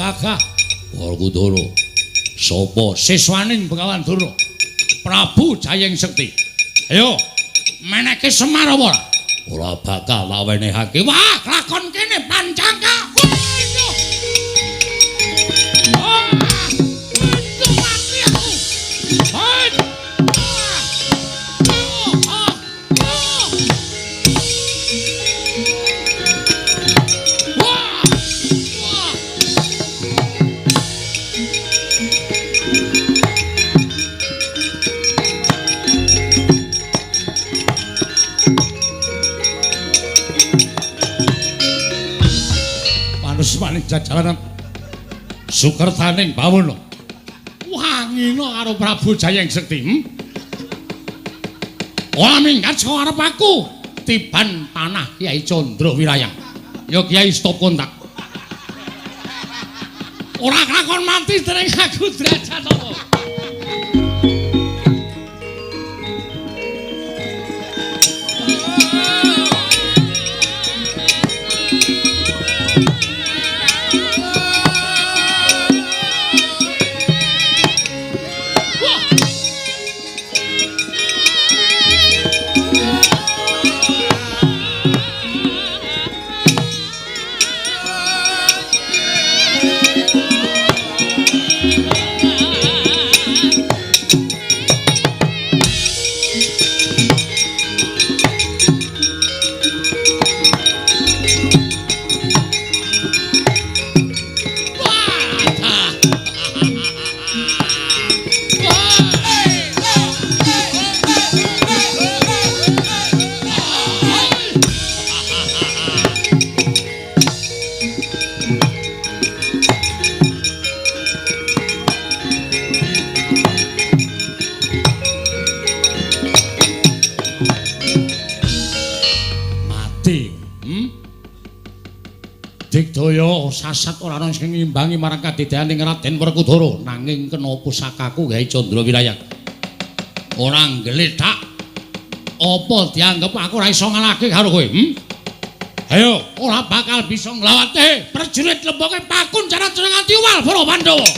gagah. Werkudara. Sapa siswaning Begawan Durna? Prabu Jayeng Sekti. Ayo, meneke Semar apa ora? Ora bakal tak wenehake. Wah, lakon kene pancangka. Wah, mati aku. Panusmaning jajaranan sukertaning bawana. Wangina karo Prabu Jayeng Sekti. Ora minggat saka arep aku. Tiban panah Kyai Candra Wirayang. Ya Kyai stop kontak. Ora kelakon mati dening aku derajat apa. Digdaya sasat ora ana sing ngimbangi marang kadidyaning Raden Werkudara, nanging kena pusakaku gawe Candra Wirayang. Ora nggletak. Apa dianggep aku ora iso ngalahke karo kowe? Ayo, ora bakal bisa nglawate prajurit lemboke pakunjaran jeneng nganti uwal para Pandhawa.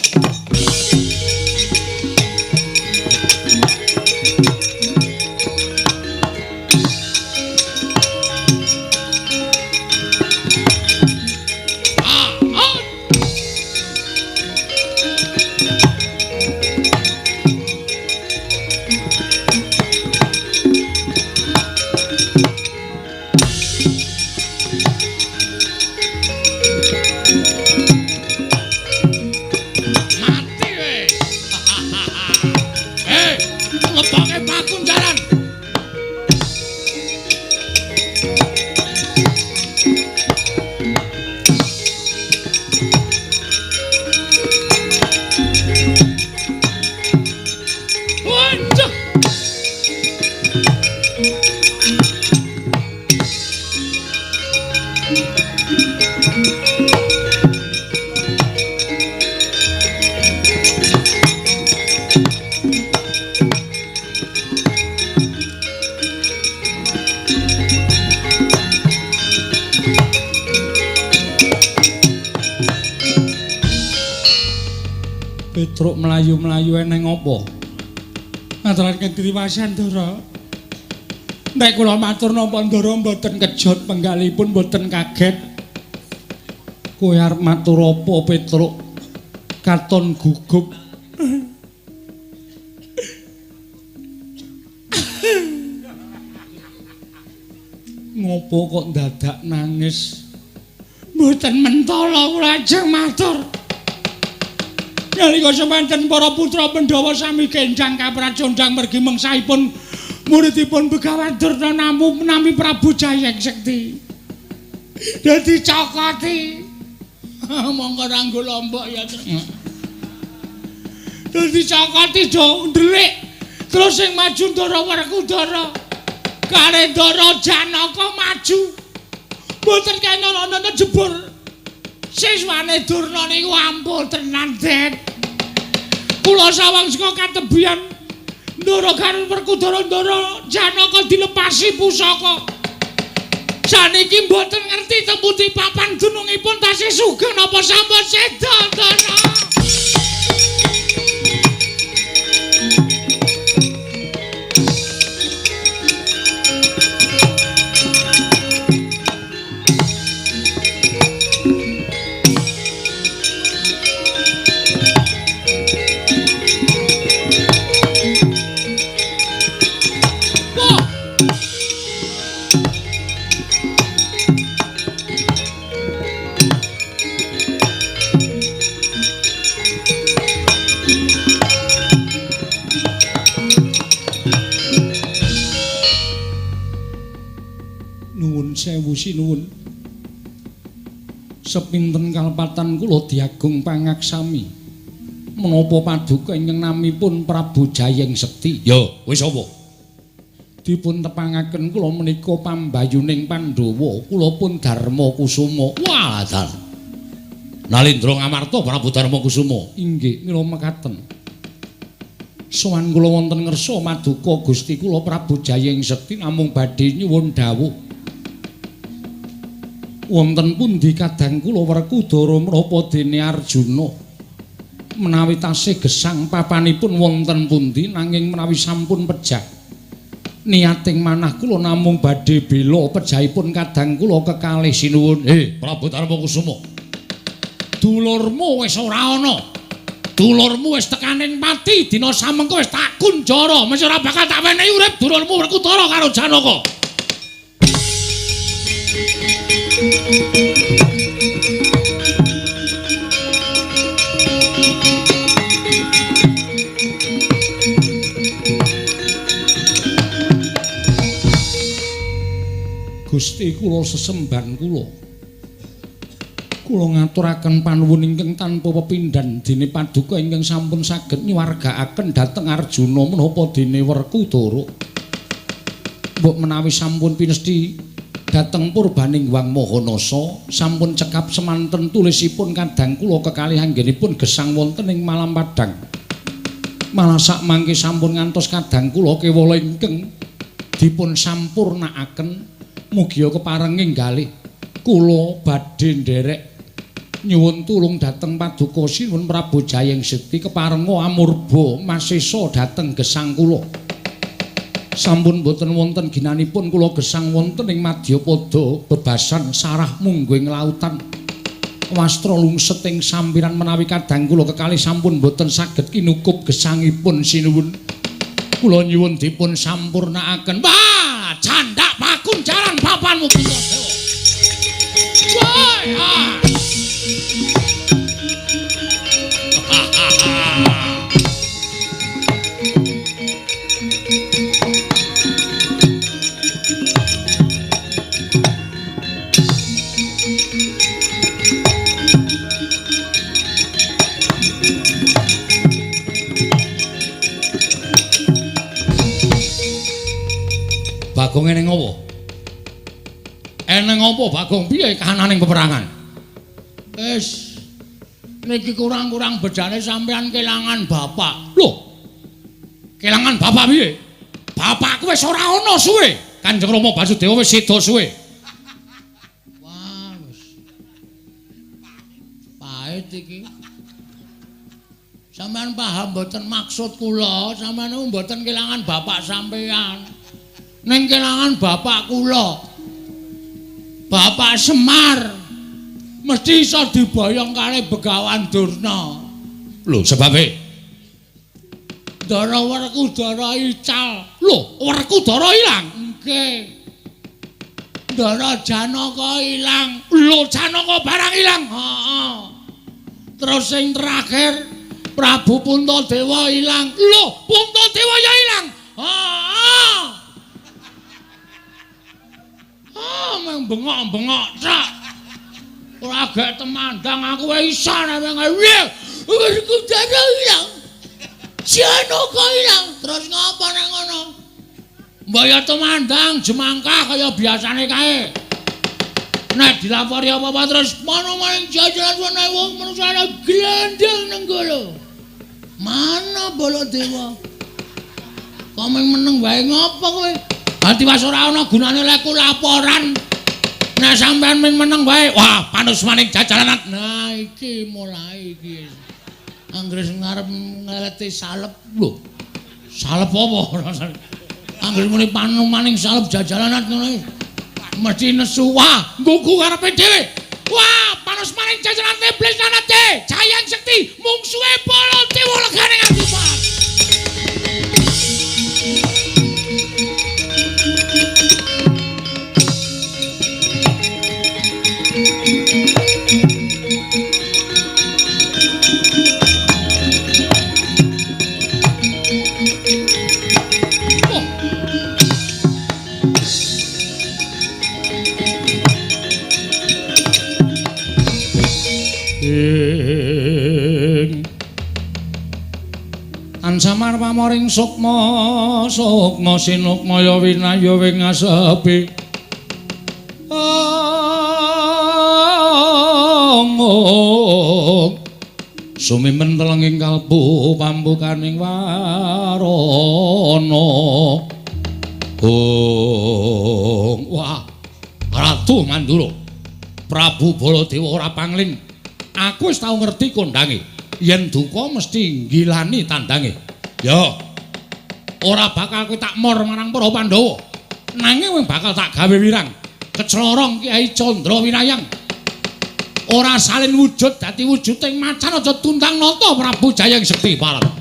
Petruk mlayu-mlayu eneng apa? Ngaturaken triwasan Ndara. Nek kula matur napa Ndara mboten kejot penggalipun mboten kaget. Kowe arep matur apa Petruk? Katon gugup. Ngopo kok dadak nangis? Mboten mentala kula ajeng matur. Nalika semanten para putra Pandhawa sami kenjang kapracondang mergi mengsahipun muridipun Begawan Durna nami Prabu Jayeng Sekti. Dadi cokoti. Monggo ranggo lombok ya. Dadi cokoti do ndelik. Terus sing maju Ndara Werkudara. Kare Ndara Janaka maju. Mboten kena ana jebur. Siswane Durna niku ampuh tenan, Det. Kula sawang saka katebian Ndara karo Werkudara Ndara Janaka dilepasi pusaka. Saniki mboten ngerti teng pundi papan dunungipun tasih sugeng napa sampun seda, Ndara. Sewu sinuwun. Sepinten kalepatan kula diagung pangaksami. Menapa paduka ingkang namipun Prabu Jayeng Sekti? Ya, wis apa? Dipun tepangaken kula menika pambayuning Pandhawa, kula pun Darma Kusuma. Wah, dalah. Nalindra Ngamarta Prabu Darma Kusuma. Inggih, mila mekaten. Sowan kula wonten ngersa maduka Gusti kula Prabu Jayeng Sekti namung badhe nyuwun dawuh. Wonten pundi kadang kula Werkudara menapa dene Arjuna menawi tasih gesang papanipun wonten pundi nanging menawi sampun pejah niating manah kula namung badhe bela pejahipun kadang kula kekalih sinuwun. Prabu Darma Kusuma, dulurmu wis ora ana, dulurmu wis tekaning pati dina samengko wis tak kunjara, mesti ora bakal tak wenehi urip dulurmu Werkudara karo Janaka. Gusti kula sesembahan kula. Kula ngaturaken panuwun ingkang tanpa pepindhan dene paduka ingkang sampun saged nyuwargaaken dhateng Arjuna menapa dene Werkudara. Mbok menawi sampun pinesthi dhateng purbaning Hyang Mahanasa sampun cekap semanten tulisipun kadang kula kekalih anggenipun gesang wonten ing Malam Padang. Malah sak mangke sampun ngantos kadang kula kewala ingkang dipun sampurnakaken mugia keparenging galih kula badhe nderek nyuwun tulung dhateng paduka Sinuwun Prabu Jayeng Sekti keparenga amurba masesa dhateng gesang kula. Sampun boten wonten ginanipun kula gesang wonten ing madyapada bebasan sarah mungguing lautan. Wastra lungset ing sampiran menawi kadang kula kekalih sampun boten saged kinukup gesangipun sinuwun. Kula nyuwun dipun sampurnakaken. Wah, candak pakunjaran papanmu Puntadewa. Woi, ah. Bagong eneng apa? Eneng apa Bagong? Piye kahananing peperangan? Wis niki kurang-kurang bedane sampean kelangan bapak. Lho. Kelangan bapak piye? Bapakku wis ora ana suwe. Kanjeng Rama Basudewa wis seda suwe. Wah, wis. Pahit iki. Sampean paham mboten maksud kula? Sampean niku mboten kelangan bapak sampean. Ning kelangan bapak kula. Bapak Semar mesti iso diboyong kali Begawan Durna. Lho, sebabe? Ndara Werkudara ical. Lho, Werkudara ilang? Nggih. Ndara Janaka ilang. Lho, Janaka barang ilang. Heeh. Terus sing terakhir Prabu Puntadewa ilang. Lho, Puntadewa ya ilang. Heeh. Ah, meng bengok-bengok cak. Ora gek temandang aku wae iso nek piye. Werkudara ilang. Janaka ilang. Terus ngapa nang ngono? Mbok ya temandang jemangkah kaya biasane kae. Nek dilapori apa-apa terus mono maning jajaran ana wong manusane glendeng nenggala. Mana Baladewa? Kok meneng wae ngapa kowe? Ati was ora ana gunane lek laporan. Nek sampean ming meneng wae, wah panusmaning jajaran. Nah iki mulai iki. Anggere ngarep ngeleti salep lho. Salep apa? Anggere muni panumaning salep jajalanan ngono. Mesti nesu. Wah, nggugu karepe dhewe. Wah, panusmaning jajaran iblis nanate. Jayang Sekti mungsuhe Baladewa legane ngatipat. Ansamar pamoring sukma sukma sinukmaya winaya wing asepi. Ong sumimen telenging kalbu pambukaning warana. Ong wah Ratu Mandura Prabu Baladewa ora pangling. Aku wis tau ngerti kondange. Yen duka mesti nggilani tandange. Ya. Ora bakal kowe tak mor marang para Pandhawa. Nanging kowe bakal tak gawe wirang. Keclorong Kyai Candra Winayang. Ora salin wujud dadi wujuding macan aja tundang nata Prabu Jayeng Sekti Parang.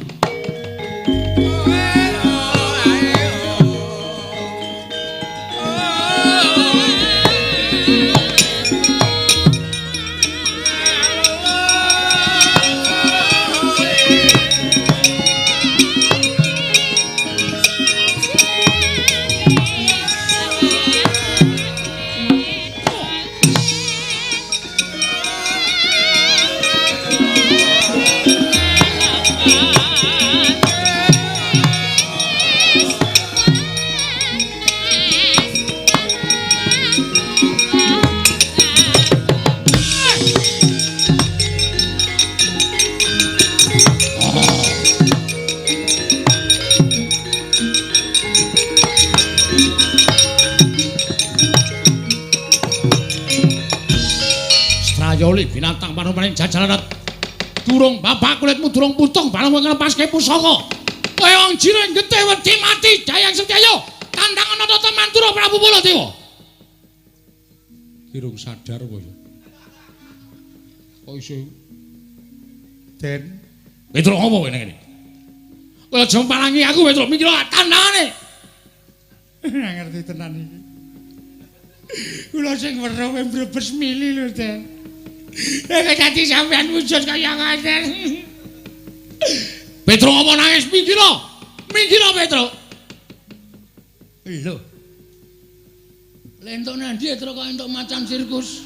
Strayoli binatang panumaning jajalanan. Durung bapak kulitmu durung putung bareng kowe nglepaske pusaka. Kowe wong jiring getih wedi mati Jayang Sekti ayo tandang ana Tata Mandura Prabu Baladewa. Kirung sadar kowe. Kok iso Den Petro apa kowe nang kene? Kowe aja palangi aku Petro mikir tandangane. Ora ngerti tenan iki. Kula sing weruh kowe mbrebes mili lho, Den. Nek dadi sampean wujud kaya ngoten. Petro apa nangis minggir. Minggir Petro. Lho. Lentuk nang ndi Petro kok entuk macan sirkus?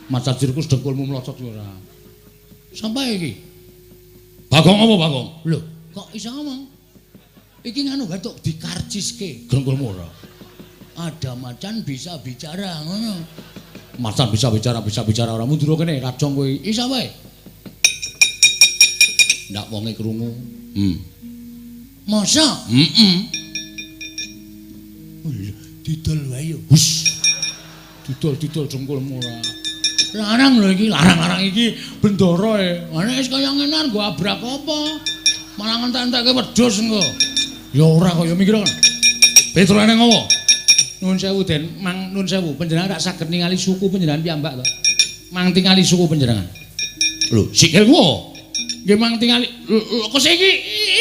Macan sirkus dengkulmu mlocot ora. Sampai iki. Bagong apa Bagong? Lho, kok iso ngomong? Iki nganu batuk dikarciske. Dengkulmu ora. Ada macan bisa bicara ngono. Macan bisa bicara ora mundur kene rajong kowe. Iso wae. Ndak wonge krungu. Masa? Heeh. Didol wae yo. Hus. Didol-didol dengkulmu ora. Larang lho iki, larang-larang iki bendara e. Nek wis kaya ngene nggo abrak apa? Malah ngentek-entekke wedhus engko. Ya ora kaya mikir kan. Petro eneng apa? Nuwun sewu Den, mang nuwun sewu, panjenengan rak saged ningali suku panjenengan piyambak to. Mang tingali suku panjenengan. Lho, sikilmu. Nggih mang tingali. Kok iki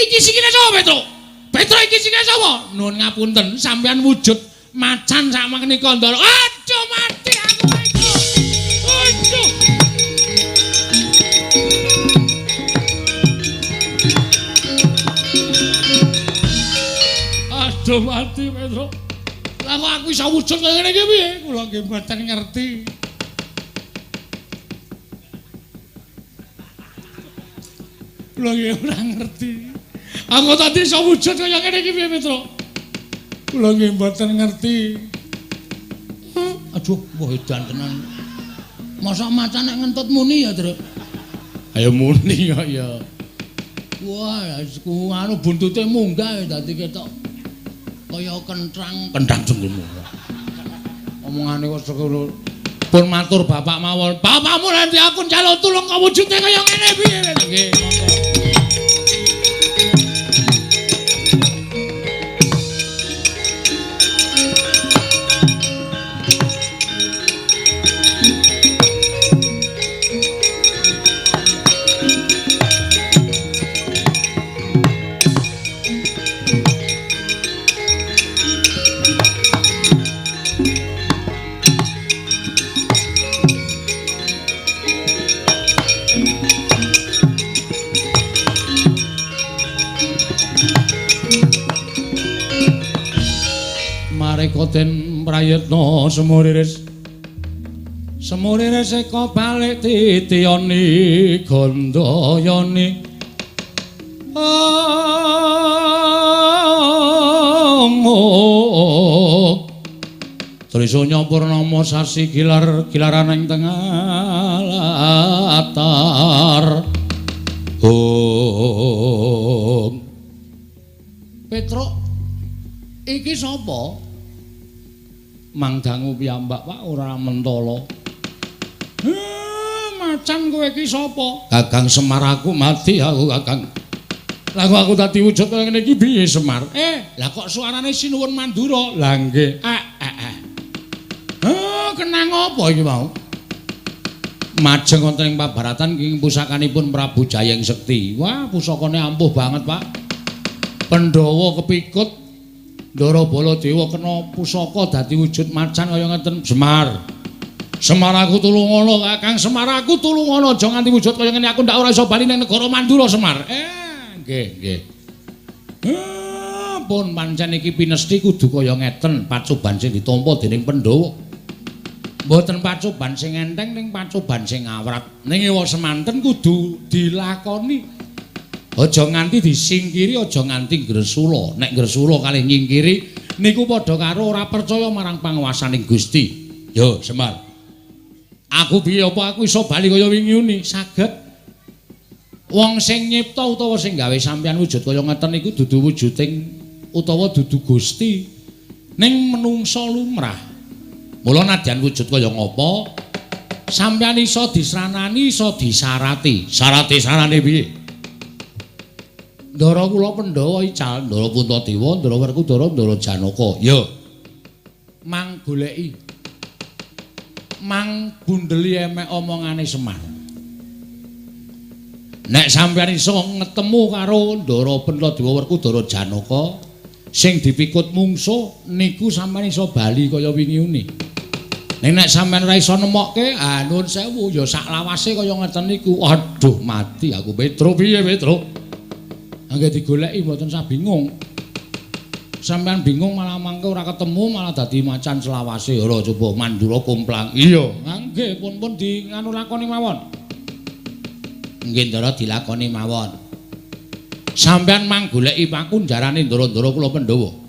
iki sikile sapa Petro? Petro iki sikile sapa? Nuwun ngapunten, sampean wujud macan sak menika ndara. Aduh mati aku iki. Aduh. Aduh mati Petro. Lah kok aku iso wujud kaya ngene iki piye? Kula nggih mboten ngerti. Kula nggih ora ngerti. Aku tadi iso wujud kaya ngene iki piye, Petro? Kula nggih mboten ngerti. Aduh, wah edan tenan. Mosok macan nek ngentut muni ya, Truk? Ayo muni kok ya. Wah, ku anu buntute munggah dadi ketok kaya kentrang. Kentrang jengkulmu. Omongane kok sekono. Pun matur bapak mawon. Bapakmu nanti aku njaluk tulung kok wujude kaya ngene piye? Nggih, monggo. Den prayitna semuriris semuriris eka balik titiyani gandayani amuk Trisanya purnama sasi gilar gilaran ing tengah latar. Om Petruk iki sapa? Mang dangu piyambak Pak ora mentala. Macan kowe iki sapa? Kakang Semar aku mati aku Kakang. Lah kok aku dadi wujud kaya ngene iki piye Semar? Lah kok suarane Sinuwun Mandura? Lah nggih. Kenang apa iki mau? Majeng wonten ing pabaratan ing pusakanipun Prabu Jayeng Sekti. Wah, pusakane ampuh banget, Pak. Pandhawa kepikut Ndara Baladewa kena pusaka dadi wujud macan kaya ngeten. Semar. Semar aku tulungono, Kakang Semar aku tulungono, aja nganti wujud kaya ngene aku ndak ora iso bali ning negara Mandura Semar. Nggih, nggih. Pun pancen iki pinesti kudu kaya ngeten, pacoban sing ditampa dening Pandhawa. Mboten pacoban sing enteng ning pacoban sing awrat. Ning ewa semanten kudu dilakoni. Aja nganti disingkiri, aja nganti gresula. Nek gresula kalih nyingkiri niku padha karo ora percaya marang panguwasaning Gusti. Yo, Semar. Aku piye apa aku iso bali kaya wingi uni? Saged. Wong sing nyipta utawa sing gawe sampeyan wujud kaya ngeten niku dudu wujuding utawa dudu Gusti. Ning menungsa lumrah. Mula nadyan wujud kaya ngapa, sampeyan iso disranani, iso disarati. Sarate sarane piye? Ndara kula Pandhawa ical, Ndara Puntadewa, Ndara Werkudara, Ndara Janaka. Ya. Mang goleki. Mang bundeli emek omongane Semar. Nek sampeyan iso ngetemu karo Ndara Puntadewa, Werkudara, Janaka sing dipikut mungsuh niku sampeyan iso bali kaya wingi uni. Ning nek sampeyan ora iso nemokke, ah nuwun sewu ya sak lawase kaya ngeten niku. Aduh mati aku Petro piye Petro? Angge digoleki mboten sah bingung. Sampeyan bingung malah mangke ora ketemu malah dadi macan selawase. Ora coba Mandura komplang. Iya, nggih pun-pun di nganu lakoni mawon. Nggih Ndara dilakoni mawon. Sampeyan mang goleki pakunjarane ndara-ndara kula Pandhawa.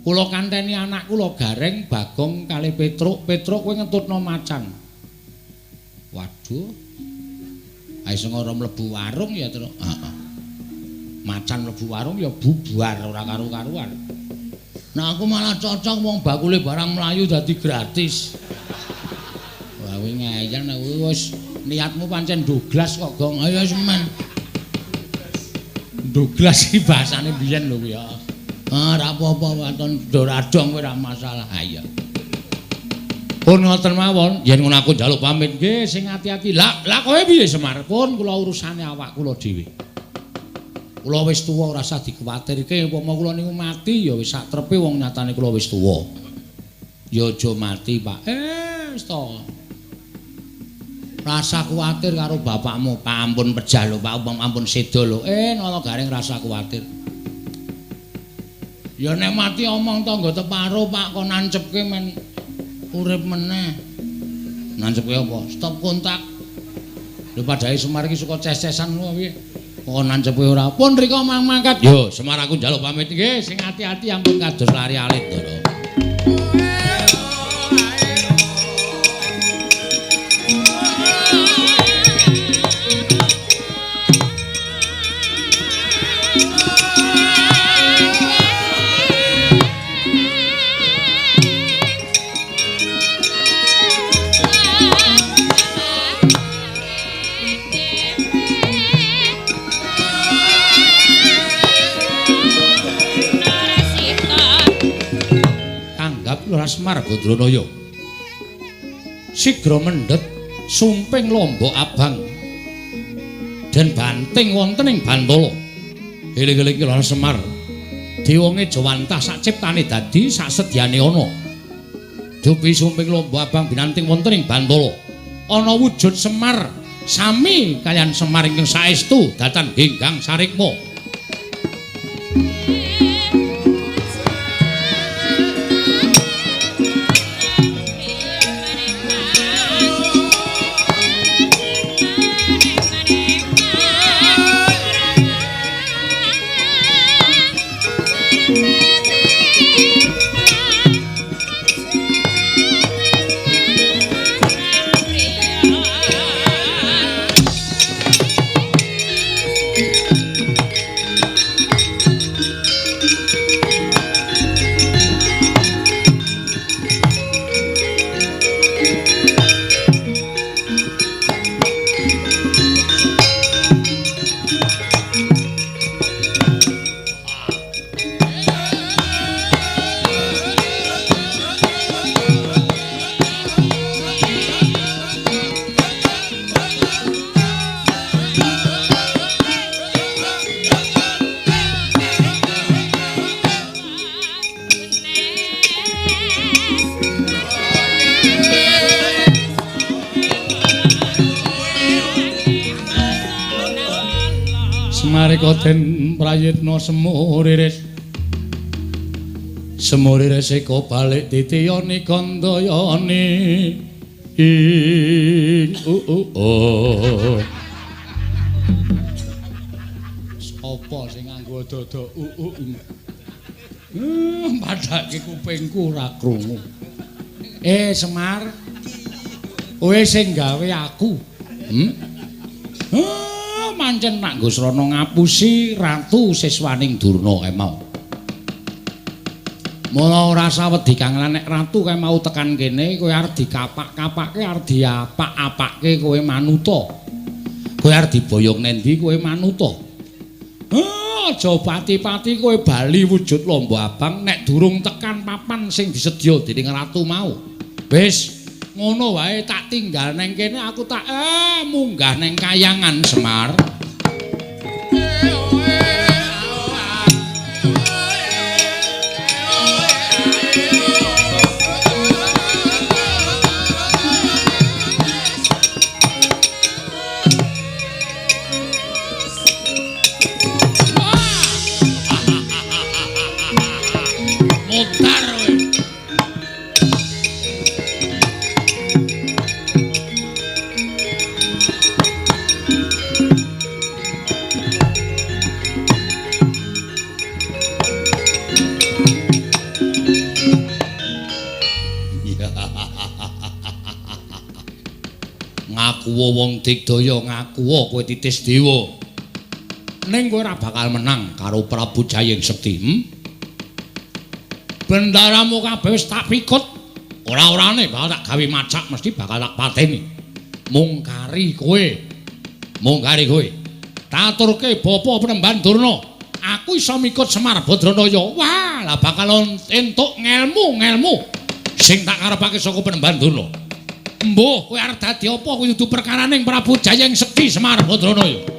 Kula kanteni anak kula Gareng, Bagong kalih Petruk. Petruk kowe ngetutno macan. Waduh. Ae sing ora mlebu warung ya, Truk. Heeh. Macan mlebu warung ya bubar ora karu-karuan. Nah aku malah cocok wong bakule barang mlayu dadi gratis. Wah kowe ngeyel nek wis niatmu pancen Douglas kok, Gong. Ayo semen. Douglas iki bahasane biyen lho kuwi ya. Ah ora apa-apa waton doradong kowe ora masalah. Ha iya. Pun ngoten mawon, yen ngono aku njaluk pamit nggih sing ati-ati. Lah, lah kowe piye Semar? Pun kula urusane awak kula dhewe. Kula wis tuwa ora usah dikuwatirke, umpama kula niku mati ya wis sak trepe wong nyatane kula wis tuwa. Ya aja mati, Pak. Wis to. Rasa kuwatir karo bapakmu, Pak ampun pejah lho, Pak ampun seda lho. Nala Gareng rasa kuwatir. Ya nek mati omong tangga teparo, Pak, kon nancepke men urip meneh. Nancepke apa? Stop kontak. Lho padhae Semar iki suka ces-cesan ngono piye? Kok nancepe ora. Pun rika mang mangkat. Yo, Semar aku njaluk pamit nggih, sing ati-ati ampun kados lari alit, Ndara. Semar Badranaya. Sigra mendhet sumping lombok abang den banting wonten ing Bantala. Eling-eling Ki Lurah Semar. Dewa ngejawantah sak ciptane dadi sak sedyane ana. Dupi sumping lombok abang binanting wonten ing Bantala. Ana wujud Semar sami kaliyan Semar ingkang saestu datan genggang sarikma. Semarika den prayitna semuriris. Semuriris eka balik titiyani kandayani. Ing u. Sapa sing nganggo dada u. Padake kupingku ora krungu. Semar. Kowe sing gawe aku. Pancen nak nggo srana ngapusi ratu siswaning Durna kae mau. Mula ora sawedi kang nek ratu kae mau tekan kene kowe arep dikapak-kapake, arep diapak-apake kowe manuta. Kowe arep diboyong nendi kowe manuta. Aja pati-pati kowe bali wujud lombok abang nek durung tekan papan sing disedya dening ratu mau. Wis ngono wae tak tinggal neng kene aku tak munggah neng kayangan Semar. Mutar kowe. Ngakuwa wong digdaya, ngakuwa kowe titis dewa. Ning kowe ora bakal menang karo Prabu Jayeng Sekti. Bendaramu kabeh wis tak pikut. Ora-orane bakal tak gawe macak, mesti bakal tak pateni. Mung kari kowe. Mung kari kowe. Taturke bapa Penemban Durna. Aku iso mikut Semar Badranaya. Wah, lah bakal entuk ngelmu-ngelmu sing tak karepake saka Penemban Durna. Mbuh, kowe arep dadi apa kuwi dudu perkaraning Prabu Jayeng Sekti Semar Badranaya.